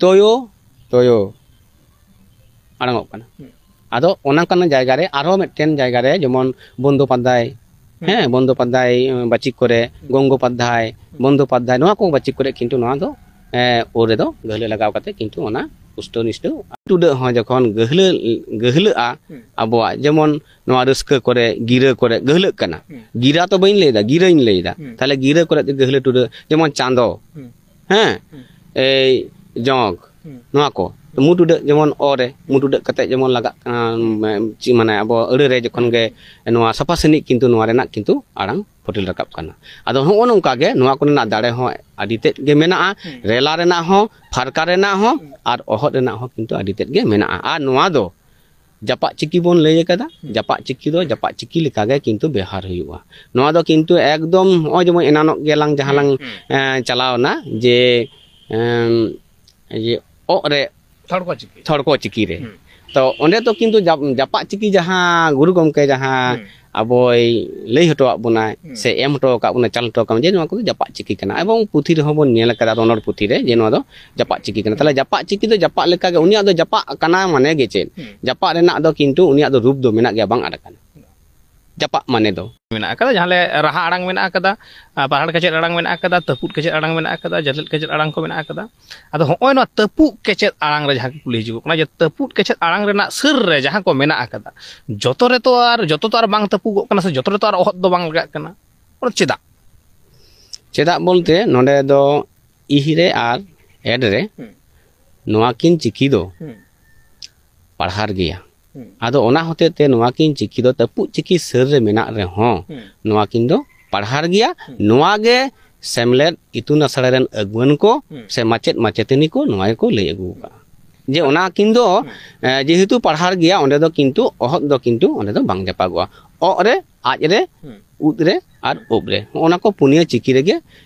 ᱛᱳᱭᱳ, ᱛᱳᱭᱳ ᱟᱲᱟᱝᱚᱜ ᱠᱟᱱᱟ᱾ ᱦᱩᱸ᱾ ᱟᱫᱚ ᱚᱱᱟ ᱠᱟᱱ ᱡᱟᱭᱜᱟ ᱨᱮ ᱟᱨᱦᱚᱸ ᱢᱤᱫᱴᱮᱱ ᱡᱟᱭᱜᱟ ᱨᱮ ᱡᱮᱢᱚᱱ ᱵᱚᱱᱫᱳᱯᱟᱫᱽᱫᱷᱟᱭ, ᱦᱩᱸ᱾ ᱦᱮᱸ, ᱵᱚᱱᱫᱳᱯᱟᱫᱽᱫᱷᱟᱭ, ᱩᱸ, ᱵᱟᱪᱤᱠ ᱠᱚᱨᱮ, ᱦᱩᱸ᱾ ᱜᱚᱝᱜᱳᱯᱟᱫᱽᱫᱷᱟᱭ, ᱦᱩᱸ᱾ ᱵᱚᱱᱫᱳᱯᱟᱫᱽᱫᱷᱟᱭ, ᱱᱚᱣᱟ ᱠᱚ ᱵᱟᱪᱤᱠ ᱠᱚᱨᱮ ᱠᱤᱱᱛᱩ ᱱᱚᱣᱟ ᱫᱚ, ᱮᱸ, ᱳ ᱨᱮᱫᱚ ᱜᱟᱹᱦᱞᱟᱹ ᱞᱟᱜᱟᱣ ᱠᱟᱛᱮ ᱠᱤᱱᱛᱩ ᱚᱱᱟ ᱯᱩᱥᱴᱟᱹᱣ ᱱᱤᱥᱴᱟᱹᱣ ᱴᱩᱰᱟᱹᱜ ᱦᱚᱸ ᱡᱚᱠᱷᱚᱱ ᱜᱟᱹᱦᱞᱟᱹ, ᱜᱟᱹᱦᱞᱟᱹᱜᱼᱟ, ᱦᱩᱸ᱾ ᱟᱵᱚᱣᱟᱜ ᱡᱮᱢᱚᱱ ᱱᱚᱣᱟ ᱨᱟᱹᱥᱠᱟᱹ ᱠᱚᱨᱮ, ᱜᱤᱨᱟᱹ ᱠᱚᱨᱮ ᱜᱟᱹᱦᱞᱟᱹᱜ ᱠᱟᱱᱟ᱾ ᱦᱩᱸ᱾ ᱜᱤᱨᱟ ᱛᱚ ᱵᱟᱹᱧ ᱞᱟᱹᱭᱫᱟ, ᱜᱤᱨᱟᱹᱧ ᱞᱟᱹᱭᱫᱟ᱾ ᱦᱩᱸ᱾ ᱛᱟᱦᱞᱮ ᱜᱤᱨᱟᱹ ᱠᱚᱨᱮ ᱫᱚ ᱜᱟᱹᱦᱞᱟᱹ ᱴᱩᱰᱟᱹᱜ, ᱡᱮᱢᱚᱱ ᱪᱟᱸᱫᱚ, ᱦᱩᱸ᱾ ᱦᱮᱸ, ᱦᱩᱸ᱾ ᱮᱭ ᱡᱚᱸᱠ, ᱦᱩᱸ᱾ ᱱᱚᱣᱟ ᱠᱚ᱾ ᱢᱩ ᱴᱩᱰᱟᱹᱜ ᱡᱮᱢᱚᱱ ᱚ ᱨᱮ, ᱢᱩ ᱴᱩᱰᱟᱹᱜ ᱠᱟᱛᱮ ᱡᱮᱢᱚᱱ ᱞᱟᱜᱟᱜ ᱠᱟᱱᱟ, ᱦᱩᱸ᱾ ᱢᱮ-, ᱪᱮᱫ ᱢᱟᱱᱮ ᱟᱵᱚ ᱟᱹᱲᱟᱹ ᱨᱮ ᱡᱚᱠᱷᱚᱱ ᱦᱩᱸ᱾ ᱜᱮ ᱱᱚᱣᱟ ᱥᱟᱯᱷᱟ ᱥᱟᱺᱦᱤᱡ ᱠᱤᱱᱛᱩ ᱱᱚᱣᱟ ᱨᱮᱱᱟᱜ ᱠᱤᱱᱛᱩ ᱟᱲᱟᱝ ᱯᱷᱩᱴᱮᱞ ᱨᱟᱠᱟᱵ ᱠᱟᱱᱟ᱾ ᱟᱫᱚ ᱦᱚᱸᱜᱼᱚ ᱱᱚᱝᱠᱟ ᱜᱮ ᱱᱚᱣᱟ ᱠᱚᱨᱮᱱᱟᱜ ᱫᱟᱲᱮ ᱦᱚᱸ ᱟᱹᱰᱤ ᱛᱮᱫ ᱜᱮ ᱢᱮᱱᱟᱜᱼᱟ, ᱦᱩᱸ᱾ ᱨᱮᱞᱟ ᱨᱮᱱᱟᱜ ᱦᱚᱸ, ᱯᱷᱟᱨᱠᱟ ᱨᱮᱱᱟᱜ ᱦᱚᱸ, ᱦᱩᱸ᱾ ᱟᱨ ᱚᱦᱚᱫ ᱨᱮᱱᱟᱜ ᱦᱚᱸ ᱠᱤᱱᱛᱩ ᱟᱹᱰᱤ ᱛᱮᱫ ᱜᱮ ᱢᱮᱱᱟᱜᱼᱟ᱾ ᱟᱨ ᱱᱚᱣᱟ ᱫᱚ ᱡᱟᱯᱟᱜ ᱪᱤᱠᱤ ᱵᱚᱱ ᱞᱟᱹᱭ ᱟᱠᱟᱫᱟ, ᱦᱩᱸ᱾ ᱡᱟᱯᱟᱜ ᱪᱤᱠᱤ ᱫᱚ ᱡᱟᱯᱟᱜ ᱪᱤᱠᱤ ᱞᱮᱠᱟᱜᱮ ᱠᱤᱱᱛᱩ ᱵᱮᱣᱦᱟᱨ ᱦᱩᱭᱩᱜᱼᱟ᱾ ᱱᱚᱣᱟ ᱫᱚ ᱠᱤᱱᱛᱩ ᱮᱠᱫᱚᱢ ᱱᱚᱜᱼᱚᱭ ᱡᱮᱢᱚᱱ ᱮᱱᱟᱱᱚᱜ ᱜᱮᱞᱟᱝ ᱡᱟᱦᱟᱸ ᱦᱩᱸ, ᱞᱟᱝ, ᱦᱩᱸ᱾ ᱮᱸ, ᱪᱟᱞᱟᱣ ᱮᱱᱟ ᱡᱮ, ᱮᱸ, ᱤᱭᱟᱹ, ᱚᱜ ᱨᱮ ᱥᱚᱲᱠᱚ ᱪᱤᱠᱤ᱾ ᱥᱚᱲᱠᱚ ᱪᱤᱠᱤ ᱨᱮ᱾ ᱦᱩᱸ᱾ ᱛᱚ ᱚᱸᱰᱮ ᱫᱚ ᱠᱤᱱᱛᱩ ᱡᱟᱯ-, ᱡᱟᱯᱟᱜ ᱪᱤᱠᱤ ᱡᱟᱦᱟᱸ ᱜᱩᱨᱩ ᱜᱚᱢᱠᱮ ᱡᱟᱦᱟᱸ ᱦᱩᱸ᱾ ᱟᱵᱚᱭ ᱞᱟᱹᱭ ᱦᱚᱴᱚᱣᱟᱜ ᱵᱚᱱᱟᱭ ᱦᱩᱸ᱾ ᱥᱮ ᱮᱢ ᱦᱚᱴᱚ ᱟᱠᱟᱫ ᱵᱚᱱᱟ, ᱪᱟᱞ ᱦᱚᱴᱚ ᱟᱠᱟᱫ ᱵᱚᱱᱟ, ᱡᱮ ᱱᱚᱣᱟ ᱠᱚᱫᱚ ᱡᱟᱯᱟᱜ ᱪᱤᱠᱤ ᱠᱟᱱᱟ᱾ ᱮᱵᱚᱝ ᱯᱩᱛᱷᱤ ᱨᱮᱦᱚᱸ ᱵᱚᱱ ᱧᱮᱞ ᱟᱠᱟᱫᱟ, ᱨᱚᱱᱚᱲ ᱯᱩᱛᱷᱤ ᱨᱮ, ᱡᱮ ᱱᱚᱣᱟ ᱫᱚ ᱡᱟᱯᱟᱜ ᱪᱤᱠᱤ ᱠᱟᱱᱟ᱾ ᱛᱟᱦᱞᱮ ᱡᱟᱯᱟᱜ ᱪᱤᱠᱤ ᱫᱚ ᱡᱟᱯᱟᱜ ᱞᱮᱠᱟᱜᱮ, ᱩᱱᱤᱭᱟᱜ ᱫᱚ ᱡᱟᱯᱟᱜ ᱠᱟᱱᱟ ᱢᱟᱱᱮ ᱜᱮ ᱪᱮᱫ? ᱦᱩᱸ᱾ ᱡᱟᱯᱟᱜ ᱨᱮᱱᱟᱜ ᱫᱚ ᱠᱤᱱᱛᱩ ᱩᱱᱤᱭᱟᱜ ᱫᱚ ᱨᱩᱯ ᱫᱚ ᱢᱮᱱᱟᱜ ᱜᱮᱭᱟ, ᱵᱟᱝ ᱟᱫ ᱟᱠᱟᱱᱟ᱾ ᱡᱟᱯᱟᱜ ᱢᱟᱱᱮ ᱫᱚ᱾ ᱢᱮᱱᱟᱜ ᱟᱠᱟᱫᱟ, ᱡᱟᱦᱟᱸ ᱞᱮ ᱨᱟᱦᱟ ᱟᱲᱟᱝ ᱢᱮᱱᱟᱜ ᱟᱠᱟᱫᱟ, ᱟᱨ ᱯᱟᱨᱦᱟᱲ ᱠᱮᱪᱮᱫ ᱟᱲᱟᱝ ᱢᱮᱱᱟᱜ ᱟᱠᱟᱫᱟ, ᱛᱟᱹᱯᱩᱫ ᱠᱮᱪᱮᱫ ᱟᱲᱟᱝ ᱢᱮᱱᱟᱜ ᱟᱠᱟᱫᱟ, ᱡᱟᱹᱞᱮᱫ ᱠᱮᱪᱮᱫ ᱟᱲᱟᱝ ᱠᱚ ᱢᱮᱱᱟᱜ ᱟᱠᱟᱫᱟ᱾ ᱟᱫᱚ ᱦᱚᱸᱜᱼᱚᱭ ᱱᱚᱣᱟ ᱛᱟᱹᱯᱩᱫ ᱠᱮᱪᱮᱫ ᱟᱲᱟᱝ ᱨᱮ ᱡᱟᱦᱟᱸ ᱠᱚ ᱠᱩᱞᱤ ᱦᱤᱡᱩᱜᱚᱜ ᱠᱟᱱᱟ, ᱡᱮ ᱛᱟᱹᱯᱩᱫ ᱠᱮᱪᱮᱫ ᱟᱲᱟᱝ ᱨᱮᱱᱟᱜ ᱥᱟᱹᱨ ᱨᱮ ᱡᱟᱦᱟᱸ ᱠᱚ ᱢᱮᱱᱟᱜ ᱟᱠᱟᱫᱟ, ᱡᱚᱛᱚ ᱨᱮᱛᱚ ᱟᱨ, ᱡᱚᱛᱚ ᱛᱚ ᱟᱨ ᱵᱟᱝ ᱛᱟᱹᱯᱩᱜᱚᱜ ᱠᱟᱱᱟ ᱥᱮ ᱡᱚᱛᱚ ᱨᱮᱛᱚ ᱟᱨ ᱚᱦᱚᱫ ᱫᱚ ᱵᱟᱝ ᱞᱟᱜᱟᱜ ᱠᱟᱱᱟ᱾ ᱚᱱᱟ ᱪᱮᱫᱟᱜ? ᱪᱮᱫᱟᱜ ᱵᱚᱞᱛᱮ, ᱱᱚᱰᱮ ᱫᱚ ᱤᱦ ᱨᱮ ᱟᱨ ᱮᱰ ᱨᱮ ᱦᱩᱸ᱾ ᱱᱚᱣᱟ ᱠᱤᱱ ᱪᱤᱠᱤ ᱫᱚ ᱦᱩᱸ᱾ ᱯᱟᱲᱦᱟᱨ ᱜᱮᱭᱟ᱾ ᱦᱩᱸ᱾ ᱟᱫᱚ ᱚᱱᱟ ᱦᱚᱛᱮ ᱛᱮ ᱱᱚᱣᱟ ᱠᱤᱱ ᱪᱤᱠᱤ ᱫᱚ ᱛᱟᱹᱯᱩᱜ ᱪᱤᱠᱤ ᱥᱟᱹᱨ ᱨᱮ ᱢᱮᱱᱟᱜ ᱨᱮᱦᱚᱸ, ᱦᱩᱸ᱾ ᱱᱚᱣᱟ ᱠᱤᱱ ᱫᱚ ᱯᱟᱲᱦᱟᱨ ᱜᱮᱭᱟ᱾ ᱦᱩᱸ᱾ ᱱᱚᱣᱟ ᱜᱮ ᱥᱮᱢᱞᱮᱫ ᱤᱛᱩᱱ ᱟᱥᱲᱟ ᱨᱮᱱ ᱟᱹᱜᱩᱣᱟᱹᱱ ᱠᱚ ᱦᱩᱸ᱾ ᱥᱮ ᱢᱟᱪᱮᱫ ᱢᱟᱪᱮᱛᱟᱹᱱᱤ ᱠᱚ ᱱᱚᱣᱟ ᱜᱮᱠᱚ ᱞᱟᱹᱭ ᱟᱹᱜᱩ ᱟᱠᱟᱫᱼᱟ, ᱡᱮ ᱚᱱᱟ ᱠᱤᱱ ᱫᱚ, ᱦᱩᱸ᱾ ᱮ, ᱡᱮᱦᱮᱛᱩ ᱯᱟᱲᱦᱟᱨ ᱜᱮᱭᱟ, ᱚᱸᱰᱮ ᱫᱚ ᱠᱤᱱᱛᱩ ᱚᱦᱚᱫ ᱫᱚ ᱠᱤᱱᱛᱩ ᱚᱸᱰᱮ ᱫᱚ ᱵᱟᱝ ᱡᱟᱯᱟᱜᱚᱜᱼᱟ᱾ ᱚᱜ ᱨᱮ, ᱟᱡ ᱨᱮ, ᱦᱩᱸ᱾ ᱩᱫ ᱨᱮ ᱟᱨ ᱩᱵ ᱨᱮ, ᱦᱚᱸᱜᱼᱚ ᱱᱟ ᱠᱚ ᱯᱩᱱᱭᱟᱹ ᱪᱤᱠᱤ ᱨᱮᱜᱮ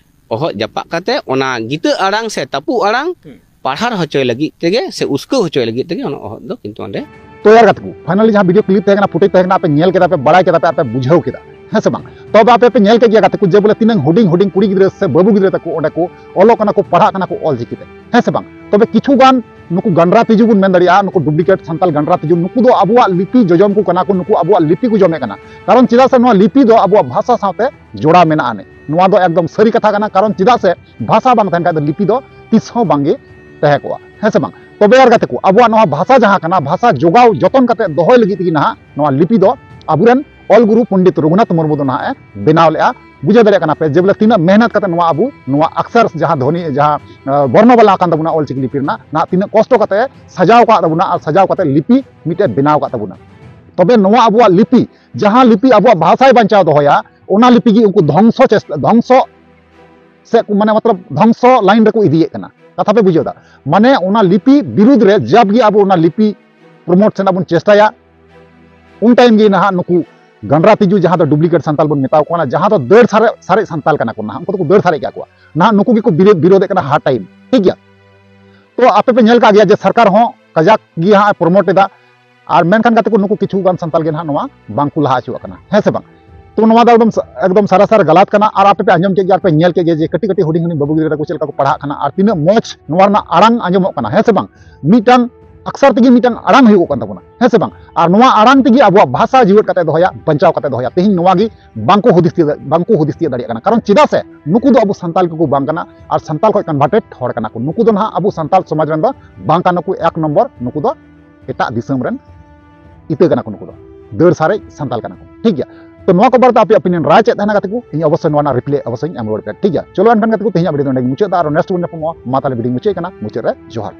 ᱚᱦᱚᱫ ᱡᱟᱯᱟᱜ ᱠᱟᱛᱮ ᱚᱱᱟ ᱜᱤᱛᱟᱹ ᱟᱲᱟᱝ ᱥᱮ ᱛᱟᱹᱯᱩᱜ ᱟᱲᱟᱝ ᱦᱩᱸ᱾ ᱯᱟᱲᱦᱟᱨ ᱦᱚᱪᱚᱭ ᱞᱟᱹᱜᱤᱫ ᱛᱮᱜᱮ ᱥᱮ ᱩᱥᱠᱟᱹᱣ ᱦᱚᱪᱚᱭ ᱞᱟᱹᱜᱤᱫ ᱛᱮᱜᱮ ᱚᱱᱟ ᱚᱦᱚᱫ ᱫᱚ ᱠᱤᱱᱛᱩ ᱚᱸᱰᱮ᱾ ᱛᱚ ᱭᱟᱨ ᱜᱟᱛᱮ ᱠᱚ, finally ᱡᱟᱦᱟᱸ video clip ᱛᱟᱦᱮᱸ ᱠᱟᱱᱟ, footage ᱛᱟᱦᱮᱸ ᱠᱟᱱᱟ, ᱟᱯᱮ ᱧᱮᱞ ᱠᱮᱫᱟ ᱯᱮ, ᱵᱟᱲᱟᱭ ᱠᱮᱫᱟ ᱯᱮ, ᱟᱨ ᱯᱮ ᱵᱩᱡᱷᱟᱹᱣ ᱠᱮᱫᱟ, ᱦᱮᱸ ᱥᱮ ᱵᱟᱝ? ᱛᱚᱵᱮ ᱟᱯᱮ ᱯᱮ ᱧᱮᱞ ᱠᱮᱫ ᱜᱮᱭᱟ ᱜᱟᱛᱮ ᱠᱚ, ᱡᱮ ᱵᱚᱞᱮ ᱛᱤᱱᱟᱹᱝ ᱦᱩᱰᱤᱧ ᱦᱩᱰᱤᱧ ᱠᱩᱲᱤ ᱜᱤᱫᱽᱨᱟᱹ ᱥᱮ ᱵᱟᱹᱵᱩ ᱜᱤᱫᱽᱨᱟᱹ ᱛᱟᱠᱚ ᱚᱸᱰᱮ ᱠᱚ ᱚᱞᱚᱜ ᱠᱟᱱᱟ ᱠᱚ, ᱯᱟᱲᱦᱟᱜ ᱠᱟᱱᱟ ᱠᱚ ᱚᱞ ᱪᱤᱠᱤ ᱛᱮ, ᱦᱮᱸ ᱥᱮ ᱵᱟᱝ? ᱛᱚᱵᱮ ᱠᱤᱪᱷᱩ ᱜᱟᱱ ᱱᱩᱠᱩ ᱜᱟᱱᱰᱨᱟ ᱛᱤᱡᱩ ᱵᱚᱱ ᱢᱮᱱ ᱫᱟᱲᱮᱭᱟᱜᱼᱟ, ᱱᱩᱠᱩ duplicate ᱥᱟᱱᱛᱟᱞ ᱜᱟᱱᱰᱨᱟ ᱛᱤᱡᱩ, ᱱᱩᱠᱩ ᱫᱚ ᱟᱵᱚᱣᱟᱜ ᱞᱤᱯᱤ ᱡᱚᱡᱚᱢ ᱠᱚ ᱠᱟᱱᱟ ᱠᱚ, ᱱᱩᱠᱩ ᱟᱵᱚᱣᱟᱜ ᱞᱤᱯᱤ ᱠᱚ ᱡᱚᱢᱮᱫ ᱠᱟᱱᱟ᱾ ᱠᱟᱨᱚᱱ ᱪᱮᱫᱟᱜ ᱥᱮ ᱱᱚᱣᱟ ᱞᱤᱯᱤ ᱫᱚ ᱟᱵᱚᱣᱟᱜ ᱵᱷᱟᱥᱟ ᱥᱟᱶᱛᱮ ᱡᱚᱲᱟᱣ ᱢᱮᱱᱟᱜᱼᱟ ᱟᱹᱱᱤᱡ᱾ ᱱᱚᱣᱟ ᱫᱚ ᱮᱠᱫᱚᱢ ᱥᱟᱹᱨᱤ ᱠᱟᱛᱷᱟ ᱠᱟᱱᱟ, ᱠᱟᱨᱚᱱ ᱪᱮᱫᱟᱜ ᱥᱮ ᱵᱷᱟᱥᱟ ᱵᱟᱝ ᱛᱟᱦᱮᱱ ᱠᱷᱟᱡ ᱫᱚ ᱞᱤᱯᱤ ᱫᱚ ᱛᱤᱥ ᱦᱚᱸ ᱵᱟᱝᱜᱮ ᱛᱟᱦᱮᱸ ᱠᱚᱜᱼᱟ, ᱦᱮᱸ ᱥᱮ ᱵᱟᱝ? ᱛᱚᱵᱮ ᱟᱨ ᱜᱟᱛᱮ ᱠᱚ, ᱟᱵᱚᱣᱟᱜ ᱱᱚᱣᱟ ᱵᱷᱟᱥᱟ ᱡᱟᱦᱟᱸ ᱠᱟᱱᱟ, ᱵᱷᱟᱥᱟ ᱡᱚᱜᱟᱣ ᱡᱚᱛᱚᱱ ᱠᱟᱛᱮ ᱫᱚᱦᱚᱭ ᱞᱟᱹᱜᱤᱫ ᱛᱮᱜᱮ ᱱᱟᱦᱟᱜ ᱱᱚᱣᱟ ᱞᱤᱯᱤ ᱫᱚ ᱟᱵᱚᱨᱮᱱ ᱚᱞ ᱜᱩᱨᱩ ᱯᱚᱱᱰᱤᱛ ᱨᱚᱜᱷᱩᱱᱟᱛᱷ ᱢᱩᱨᱢᱩ ᱫᱚ ᱱᱟᱦᱟᱜ ᱮ ᱵᱮᱱᱟᱣ ᱞᱮᱜᱼᱟ᱾ ᱵᱩᱡᱷᱟᱹᱣ ᱫᱟᱲᱮᱭᱟᱜ ᱠᱟᱱᱟ ᱯᱮ ᱡᱮ ᱵᱚᱞᱮ ᱛᱤᱱᱟᱹᱜ ᱢᱮᱦᱱᱚᱛ ᱠᱟᱛᱮ ᱱᱚᱣᱟ ᱟᱵᱚ ᱱᱚᱣᱟ ᱚᱠᱥᱚᱨ ᱡᱟᱦᱟᱸ ᱫᱷᱚᱱᱤ, ᱡᱟᱦᱟᱸ, ᱟᱸ, ᱵᱚᱨᱱᱚ ᱵᱟᱞᱟ ᱠᱟᱱ ᱛᱟᱵᱚᱱᱟ ᱚᱞ ᱪᱤᱠᱤ ᱞᱤᱯᱤ ᱨᱮᱱᱟᱜ, ᱱᱟᱦᱟᱜ ᱛᱤᱱᱟᱹᱜ ᱠᱚᱥᱴᱚ ᱠᱟᱛᱮ ᱥᱟᱡᱟᱣ ᱟᱠᱟᱫ ᱛᱟᱵᱚᱱᱟ ᱟᱨ ᱥᱟᱡᱟᱣ ᱠᱟᱛᱮ ᱞᱤᱯᱤ ᱢᱤᱫᱴᱮᱡ ᱵᱮᱱᱟᱣ ᱟᱠᱟᱫ ᱛᱟᱵᱚᱱᱟ᱾ ᱛᱚᱵᱮ ᱱᱚᱣᱟ ᱟᱵᱚᱣᱟᱜ ᱞᱤᱯᱤ, ᱡᱟᱦᱟᱸ ᱞᱤᱯᱤ ᱟᱵᱚᱣᱟᱜ ᱵᱷᱟᱥᱟᱭ ᱵᱟᱧᱪᱟᱣ ᱫᱚᱦᱚᱭᱟ, ᱚᱱᱟ ᱞᱤᱯᱤ ᱜᱮ ᱩᱱᱠᱩ ᱫᱷᱚᱝᱥᱚ ᱪᱮᱥᱴᱟ, ᱫᱷᱚᱝᱥᱚ ᱥᱮ ᱠᱚ, ᱢᱟᱱᱮ ᱢᱚᱛᱞᱚᱵ ᱫᱷᱚᱝᱥᱚ line ᱨᱮᱠᱚ ᱤᱫᱤᱭᱮᱫ ᱠᱟᱱᱟ᱾ ᱠᱟᱛᱷᱟ ᱯᱮ ᱵᱩᱡᱷᱟᱹᱣ ᱫᱟ? ᱢᱟᱱᱮ ᱚᱱᱟ ᱞᱤᱯᱤ ᱵᱤᱨᱩᱫᱷ ᱨᱮ ᱡᱟᱵ ᱜᱮ ᱟᱵᱚ ᱚᱱᱟ ᱞᱤᱯᱤ promote ᱨᱮᱱᱟᱜ ᱵᱚᱱ ᱪᱮᱥᱴᱟᱭᱟ, ᱩᱱ time ᱜᱮ ᱱᱟᱦᱟᱜ ᱱᱩᱠᱩ ᱜᱟᱱᱰᱨᱟ ᱛᱤᱡᱩ, ᱡᱟᱦᱟᱸ ᱫᱚ duplicate ᱥᱟᱱᱛᱟᱞ ᱵᱚᱱ ᱢᱮᱛᱟᱣ ᱠᱚ ᱠᱟᱱᱟ, ᱡᱟᱦᱟᱸ ᱫᱚ ᱫᱟᱹᱲ ᱥᱟᱨᱮᱡ, ᱥᱟᱨᱮᱡ ᱥᱟᱱᱛᱟᱞ ᱠᱟᱱᱟ ᱠᱚ, ᱱᱟᱦᱟᱜ ᱩᱱᱠᱩ ᱫᱚᱠᱚ ᱫᱟᱹᱲ ᱥᱟᱨᱮᱡ ᱠᱟᱜ ᱠᱚᱣᱟ, ᱱᱟᱦᱟᱜ ᱱᱩᱠᱩ ᱜᱮᱠᱚ ᱵᱤᱨᱳ-, ᱵᱤᱨᱳᱫᱷᱮᱫ ᱠᱟᱱᱟ ᱦᱟᱨ time, ᱴᱷᱤᱠ ᱜᱮᱭᱟ? ᱛᱚ ᱟᱯᱮ ᱯᱮ ᱧᱮᱞ ᱠᱟᱜ ᱜᱮᱭᱟ ᱡᱮ ᱥᱚᱨᱠᱟᱨ ᱦᱚᱸ ᱠᱟᱡᱟᱠ ᱜᱮ ᱦᱟᱸᱜ ᱮ promote ᱮᱫᱟ, ᱟᱨ ᱢᱮᱱᱠᱷᱟᱱ ᱜᱟᱛᱮ ᱠᱚ ᱱᱩᱠᱩ ᱠᱤᱪᱷᱩ ᱜᱟᱱ ᱥᱟᱱᱛᱟᱞ ᱜᱮ ᱱᱟᱦᱟᱜ ᱱᱚᱣᱟ ᱵᱟᱝ ᱠᱚ ᱞᱟᱦᱟ ᱦᱚᱪᱚᱣᱟᱜ ᱠᱟᱱᱟ, ᱦᱮᱸ ᱥᱮ ᱵᱟᱝ? ᱛᱚ ᱱᱚᱣᱟ ᱫᱚ ᱮᱠᱫᱚᱢ, ᱮᱠᱫᱚᱢ ᱥᱟᱨᱟᱥᱟᱨ ᱜᱟᱞᱟᱛ ᱠᱟᱱᱟ᱾ ᱟᱨ ᱟᱯᱮ ᱯᱮ ᱟᱸᱡᱚᱢ ᱠᱮᱫ ᱜᱮᱭᱟ ᱟᱨ ᱯᱮ ᱧᱮᱞ ᱠᱮᱫ ᱜᱮᱭᱟ ᱡᱮ ᱠᱟᱹᱴᱤᱡ ᱠᱟᱹᱴᱤᱡ ᱦᱩᱰᱤᱧ ᱦᱩᱰᱤᱧ ᱵᱟᱹᱵᱩ ᱜᱤᱫᱽᱨᱟᱹ ᱛᱟᱠᱚ ᱪᱮᱫ ᱞᱮᱠᱟ ᱠᱚ ᱯᱟᱲᱦᱟᱜ ᱠᱟᱱᱟ ᱟᱨ ᱛᱤᱱᱟᱹᱜ ᱢᱚᱡᱽ ᱱᱚᱣᱟ ᱨᱮᱱᱟᱜ ᱟᱲᱟᱝ ᱟᱸᱡᱚᱢᱚᱜ ᱠᱟᱱᱟ, ᱦᱮᱸ ᱥᱮ ᱵᱟᱝ? ᱢᱤᱫᱴᱟᱝ ᱟᱠᱥᱟᱨ ᱛᱮᱜᱮ ᱢᱤᱫᱴᱟᱝ ᱟᱲᱟᱝ ᱦᱩᱭᱩᱜ ᱠᱟᱱ ᱛᱟᱵᱚᱱᱟ, ᱦᱮᱸ ᱥᱮ ᱵᱟᱝ? ᱟᱨ ᱱᱚᱣᱟ ᱟᱲᱟᱝ ᱛᱮᱜᱮ ᱟᱵᱚᱣᱟᱜ ᱵᱷᱟᱥᱟ ᱡᱤᱣᱮᱫ ᱠᱟᱛᱮ ᱫᱚᱦᱚᱭᱟ, ᱵᱟᱧᱪᱟᱣ ᱠᱟᱛᱮ ᱫᱚᱦᱚᱭᱟ᱾ ᱛᱮᱦᱮᱧ ᱱᱚᱣᱟ ᱜᱮ ᱵᱟᱝᱠᱚ ᱦᱩᱫᱤᱥ ᱛᱤᱭᱳᱜ, ᱵᱟᱝᱠᱚ ᱦᱩᱫᱤᱥ ᱛᱤᱭᱳᱜ ᱫᱟᱲᱮᱭᱟᱜ ᱠᱟᱱᱟ᱾ ᱠᱟᱨᱚᱱ ᱪᱮᱫᱟᱜ ᱥᱮ ᱱᱩᱠᱩ ᱫᱚ ᱟᱵᱚ ᱥᱟᱱᱛᱟᱞ ᱠᱚᱠᱚ ᱵᱟᱝ ᱠᱟᱱᱟ, ᱟᱨ ᱥᱟᱱᱛᱟᱞ ᱠᱷᱚᱱ converted ᱦᱚᱲ ᱠᱟᱱᱟ ᱠᱚ᱾ ᱱᱩᱠᱩ ᱫᱚ ᱱᱟᱦᱟᱜ ᱟᱵᱚ ᱥᱟᱱᱛᱟᱞ ᱥᱚᱢᱟᱡᱽ ᱨᱮᱱ ᱫᱚ ᱵᱟᱝ ᱠᱟᱱᱟ ᱠᱚ᱾ ᱮᱠ ᱱᱚᱢᱵᱚᱨ, ᱱᱩᱠᱩ ᱫᱚ ᱮᱴᱟᱜ ᱫᱤᱥᱚᱢ ᱨᱮᱱ ᱤᱛᱟᱹ ᱠᱟᱱᱟ ᱠᱚ, ᱱᱩᱠᱩ ᱫᱚ ᱫᱟᱹᱲ ᱥᱟᱨᱮᱡ ᱥᱟᱱᱛᱟᱞ ᱠᱟᱱᱟ ᱠᱚ, ᱴᱷᱤᱠ ᱜᱮᱭᱟ? ᱛᱚ ᱱᱚᱣᱟ ᱠᱚ ᱵᱟᱨᱮᱛᱮ ᱟᱯᱮᱭᱟᱜ opinion ᱨᱟᱭ ᱪᱮᱫ ᱛᱟᱦᱮᱱᱟ ᱜᱟᱛᱮ ᱠᱚ, ᱤᱧ ᱚᱵᱚᱥᱥᱳᱭ ᱱᱚᱣᱟ ᱨᱮᱱᱟᱜ reply ᱚᱵᱚᱥᱥᱳᱭ ᱤᱧ ᱮᱢ ᱨᱩᱣᱟᱹᱲ ᱯᱮᱭᱟ, ᱴᱷᱤᱠ ᱜᱮᱭᱟ? ᱪᱚᱞᱚ ᱮᱱᱠᱷᱟᱱ ᱜᱟᱛᱮ ᱠᱚ, ᱛᱮᱦᱮᱧᱟᱜ video ᱫᱚ ᱱᱚᱸᱰᱮ ᱜᱮ ᱢᱩᱪᱟᱹᱫ ᱫᱟ, ᱟᱨ next video ᱧᱟᱯᱟᱢᱚᱜᱼᱟ᱾ ᱢᱟ ᱛᱟᱦᱞᱮ video ᱢᱩᱪᱟᱹᱫ ᱠᱟᱱᱟ, ᱢᱩᱪᱟᱹᱫ ᱨᱮ ᱡᱚᱦᱟᱨ᱾